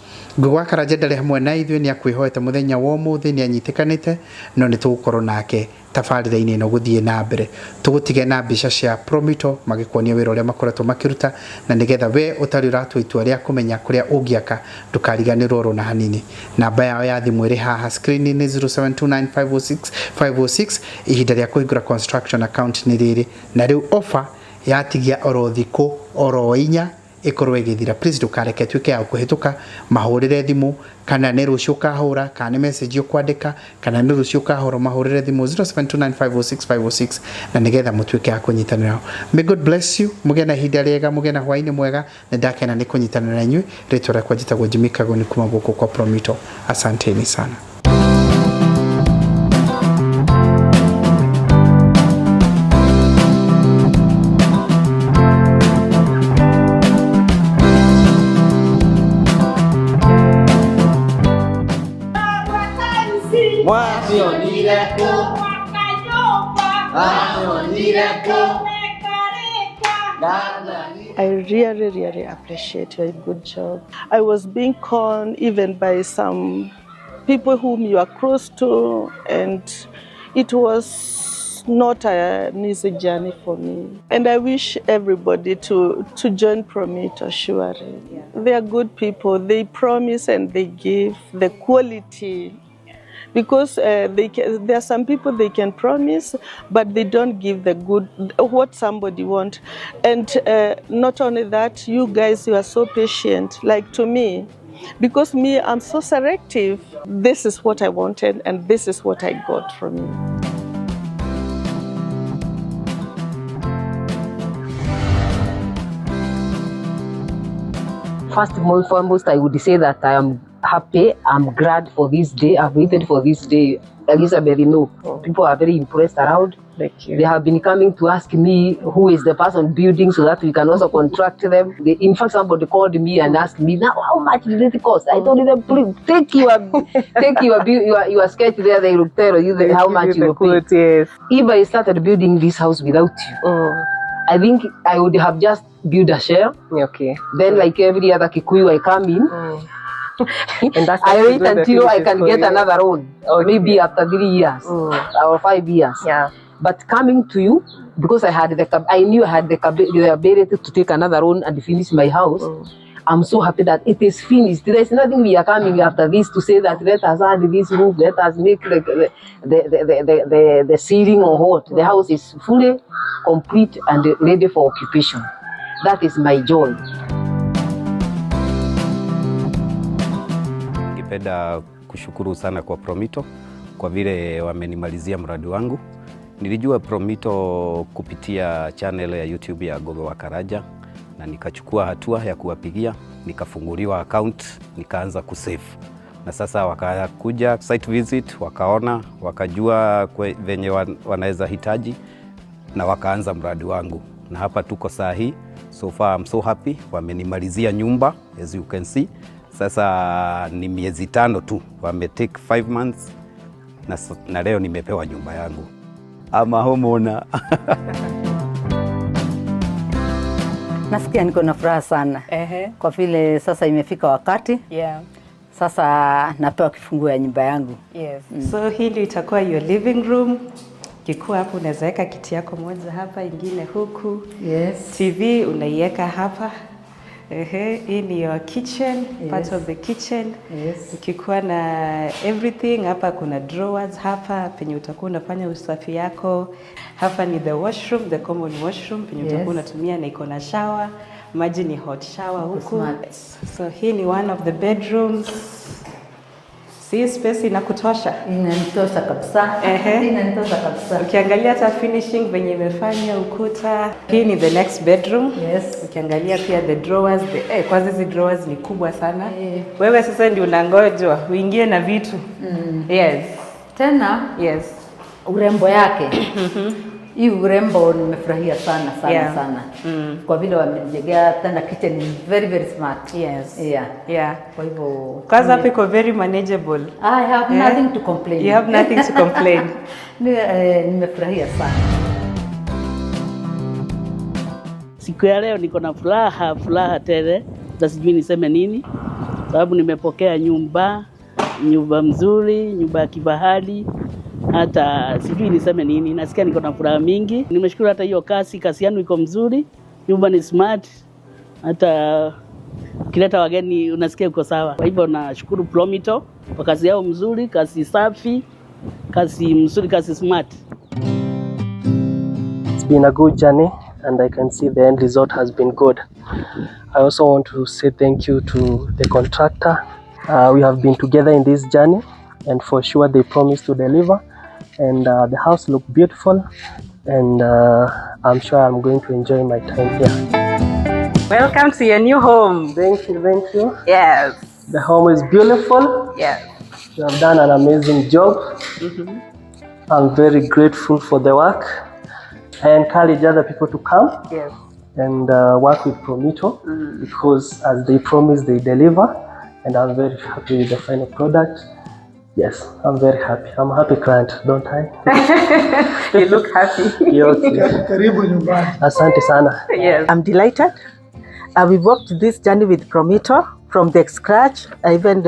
Ngũgĩ wa Karanja ndarĩ hamwe na ithuĩ, nĩ akwĩhoete mũthenya wa ũmũthĩ, nĩ anyitĩkanĩte, no nĩ tũgũkorwo nake tabarĩra-inĩ ĩno gũthiĩ na mbere. Tũgũtige na mbica cia Promito magĩkuonia wĩra ũrĩa makoretwo makĩruta, na nĩgetha we ũtarĩ ũratua itua rĩa kũmenya kũrĩa ũngĩaka, ndũkariganĩrwo oro na hanini. Namba yao ya thimũ ĩrĩ haha screen-inĩ, 0729506506. Ihinda rĩa kũhingũra construction account nĩ rĩrĩ, na rĩu offer yatigia oro thikũ oro 4 ĩkorwo ĩgĩthira. Please ndũkareke ĩtuĩke ya kũhĩtũka. Mahũrĩre thimũ, kana nĩ rũciũ ũkahũra, kana nĩ message ũkwandĩka, kana nĩ rũciũ ũkahũra, mahũrĩre thimũ 0729506506, na nĩgetha mũtuĩke a kũnyitanĩra nao. May God bless you. Mũgĩe na ihinda rĩega, mũgĩe na hwaĩ-inĩ mwega. Nĩ ndakena nĩ kũnyitanĩra na inyuĩ. Rĩtwa rĩakwa njĩtagwo Jimmy Kagoni kuma gũkũ kwa Promito. Asanteni sana. Mwacionire kũ? Mwacionire kũ? I really, really appreciate your good job. I was being conned even by some people whom you are close to, and it was not an easy journey for me. And I wish everybody to join Promito, surely. They are good people. They promise and they give the quality. Because there are some people they can promise, but they don't give the good, what somebody want. And not only that, you guys, you are so patient. Like to me, because me, I'm so selective. This is what I wanted, and this is what I got from you. First and foremost, I would say that I am happy. I'm glad for this day. I've waited for this day. Elizabeth, you know, people are very impressed around. Thank you. They have been coming to ask me who is the person building so that we can also contract them. In fact, somebody called me and asked me, now how much did it cost? I told them, please take your sketch there. They will tell you how much you will pay. Yes. If I started building this house without you, I think I would have just built a shell. Okay. Then, like every other Kikuyu, I come in. And that's I wait until I can get another loan, Okay. maybe after 3 years or 5 years. Yeah. But coming to you, because I had I knew I had the ability to take another loan and finish my house. I'm so happy that it is finished. There is nothing we are coming after this to say that let us add this roof, let us make the ceiling or what. The house is fully complete and ready for occupation. That is my joy. Ningependa kushukuru sana kwa Promito kwa vile wamenimalizia mradi wangu. Nilijua Promito kupitia channel ya YouTube ya Gogo wa Karaja, na nikachukua hatua ya kuwapigia, nikafunguliwa account, nikaanza kusave. Na sasa wakakuja site visit, wakaona, wakajua venye wanaweza hitaji, na wakaanza mradi wangu. Na hapa tuko saa hii. So far I'm so happy, wamenimalizia nyumba as you can see. Sasa ni miezi 5 tu, wame take 5 months na leo nimepewa nyumba yangu. I'm a homeowner. Nasikia niko na furaha sana. Kwa vile sasa imefika wakati. Yeah. Sasa napewa kifunguo ya nyumba yangu. Yes. So hili itakuwa your living room. Kikuwa hapo unaweza weka kiti yako moja hapa, ingine huku. Yes. TV unaiweka hapa. Hii ni your kitchen, Yes. Part of the kitchen. Yes. Ukikuwa na everything hapa, kuna drawers hapa penye utakuwa unafanya usafi yako. Hapa ni the washroom, the common washroom penye Yes. utakuwa unatumia, na iko na shower. Maji ni hot shower Iko huku. smart. So hii ni one of the bedrooms. Si space inakutosha? Inanitosha kabisa. Inanitosha kabisa. Ukiangalia hata finishing venye imefanya ukuta. Hii ni the next bedroom. Yes. Ukiangalia pia the drawers, kwanza hizi drawers ni kubwa sana. Wewe sasa ndio unangojwa uingie na vitu. Yes. Tena yes. Urembo yake. Hii urembo nimefurahia sana sana sana. Kwa vile wamejengea tena kitchen is very very smart. Yes. Yeah. Yeah. Kwa hivyo Kwanza hapo iko very manageable. I have nothing to complain. You have nothing to complain. Nimefurahia sana. Siku ya leo niko na furaha, furaha tele, hata sijui niseme nini, sababu nimepokea nyumba, nyumba mzuri, nyumba ya kifahari, hata sijui niseme nini. Nasikia niko na furaha mingi. Nimeshukuru hata hiyo kazi yangu iko mzuri, nyumba ni smart, hata ukileta wageni unasikia uko sawa. Kwa hivyo nashukuru Promito kwa kazi yao mzuri, kazi safi, kazi mzuri, kazi smart. It's been a good journey and I can see the end result has been good. I also want to say thank you to the contractor. We have been together in this journey and for sure they promised to deliver, and the house looked beautiful, and I'm sure I'm going to enjoy my time here. Welcome to your new home. Thank you, thank you. Yes. The home is beautiful. Yes. You have done an amazing job. I'm very grateful for the work. I encourage other people to come Yes. and work with Promito because as they promise, they deliver, and I'm very happy with the final product. Yes, I'm very happy. I'm a happy client, don't I? You look happy. Okay. Karibu nyumbani. Asante sana. Yes. I'm delighted. We walked this journey with Promito from the scratch, even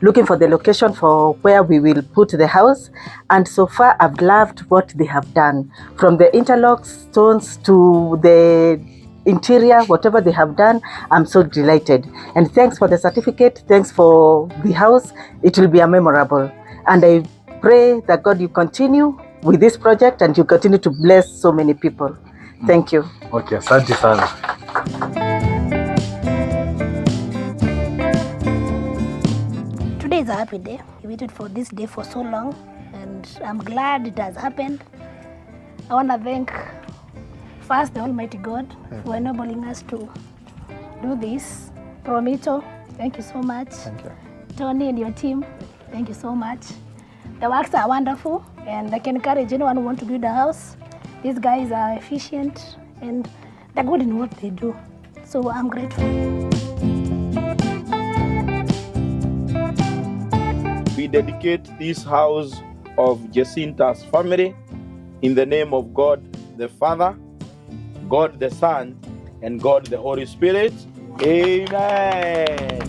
looking for the location for where we will put the house. And so far, I've loved what they have done. From the interlock stones to the interior, whatever they have done, I'm so delighted. And thanks for the certificate. Thanks for the house. It will be a memorable. And I pray that God, you continue with this project and you continue to bless so many people. Thank you. Okay, asante sana. Today is a happy day. We waited for this day for so long, and I'm glad it has happened. I want to thank first the Almighty God for enabling us to do this. Promito, thank you so much. Thank you. Tony and your team, thank you so much. The works are wonderful, and I can encourage anyone who wants to build a house. These guys are efficient and they're good in what they do. So I'm grateful. We dedicate this house of Jecinta's family in the name of God the Father, God the Son, and God the Holy Spirit. Amen.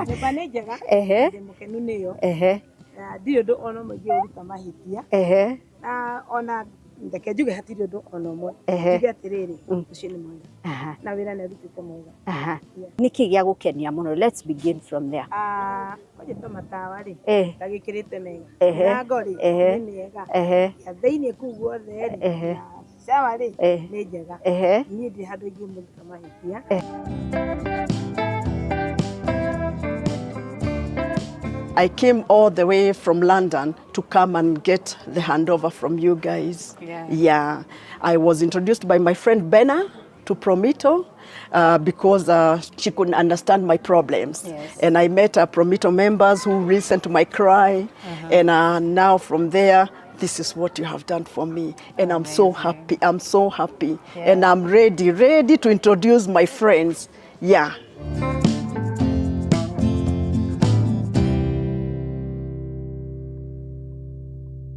Nyũmba nĩ njega. Ehe. Ndĩ mũkenu nĩyo. Ehe. Na ndirĩ ũndũ ona ũmwe ingĩũruta mahĩtia. Ehe. Na ona reke njuge hatirĩ ũndũ ona ũmwe. Ehe. Njuge atĩrĩrĩ, ũcio nĩ mwega. Aha. Na wĩra nĩ arutĩte mwega. Aha. Nĩkĩ gĩa gũkenia mũno? Let's begin from there. Ah, kwanja ta matawa rĩ, Eh. ndagĩkĩrĩte mega. Ehe. Mĩrango rĩ, Ehe. nĩ mĩega. Ehe. Ya thĩiniĩ kũu guothe rĩ, Ehe. na shower rĩ, Eh. nĩ njega. Ehe. Niĩ ndirĩ handũ ingĩmũruta mahĩtia. I came all the way from London to come and get the handover from you guys. Yeah. Yeah. I was introduced by my friend Benna to Promito because she couldn't understand my problems. Yes. And I met Promito members who listened to my cry. And now from there, this is what you have done for me. And I'm so happy. I'm so happy. Yeah. And I'm ready to introduce my friends. Yeah.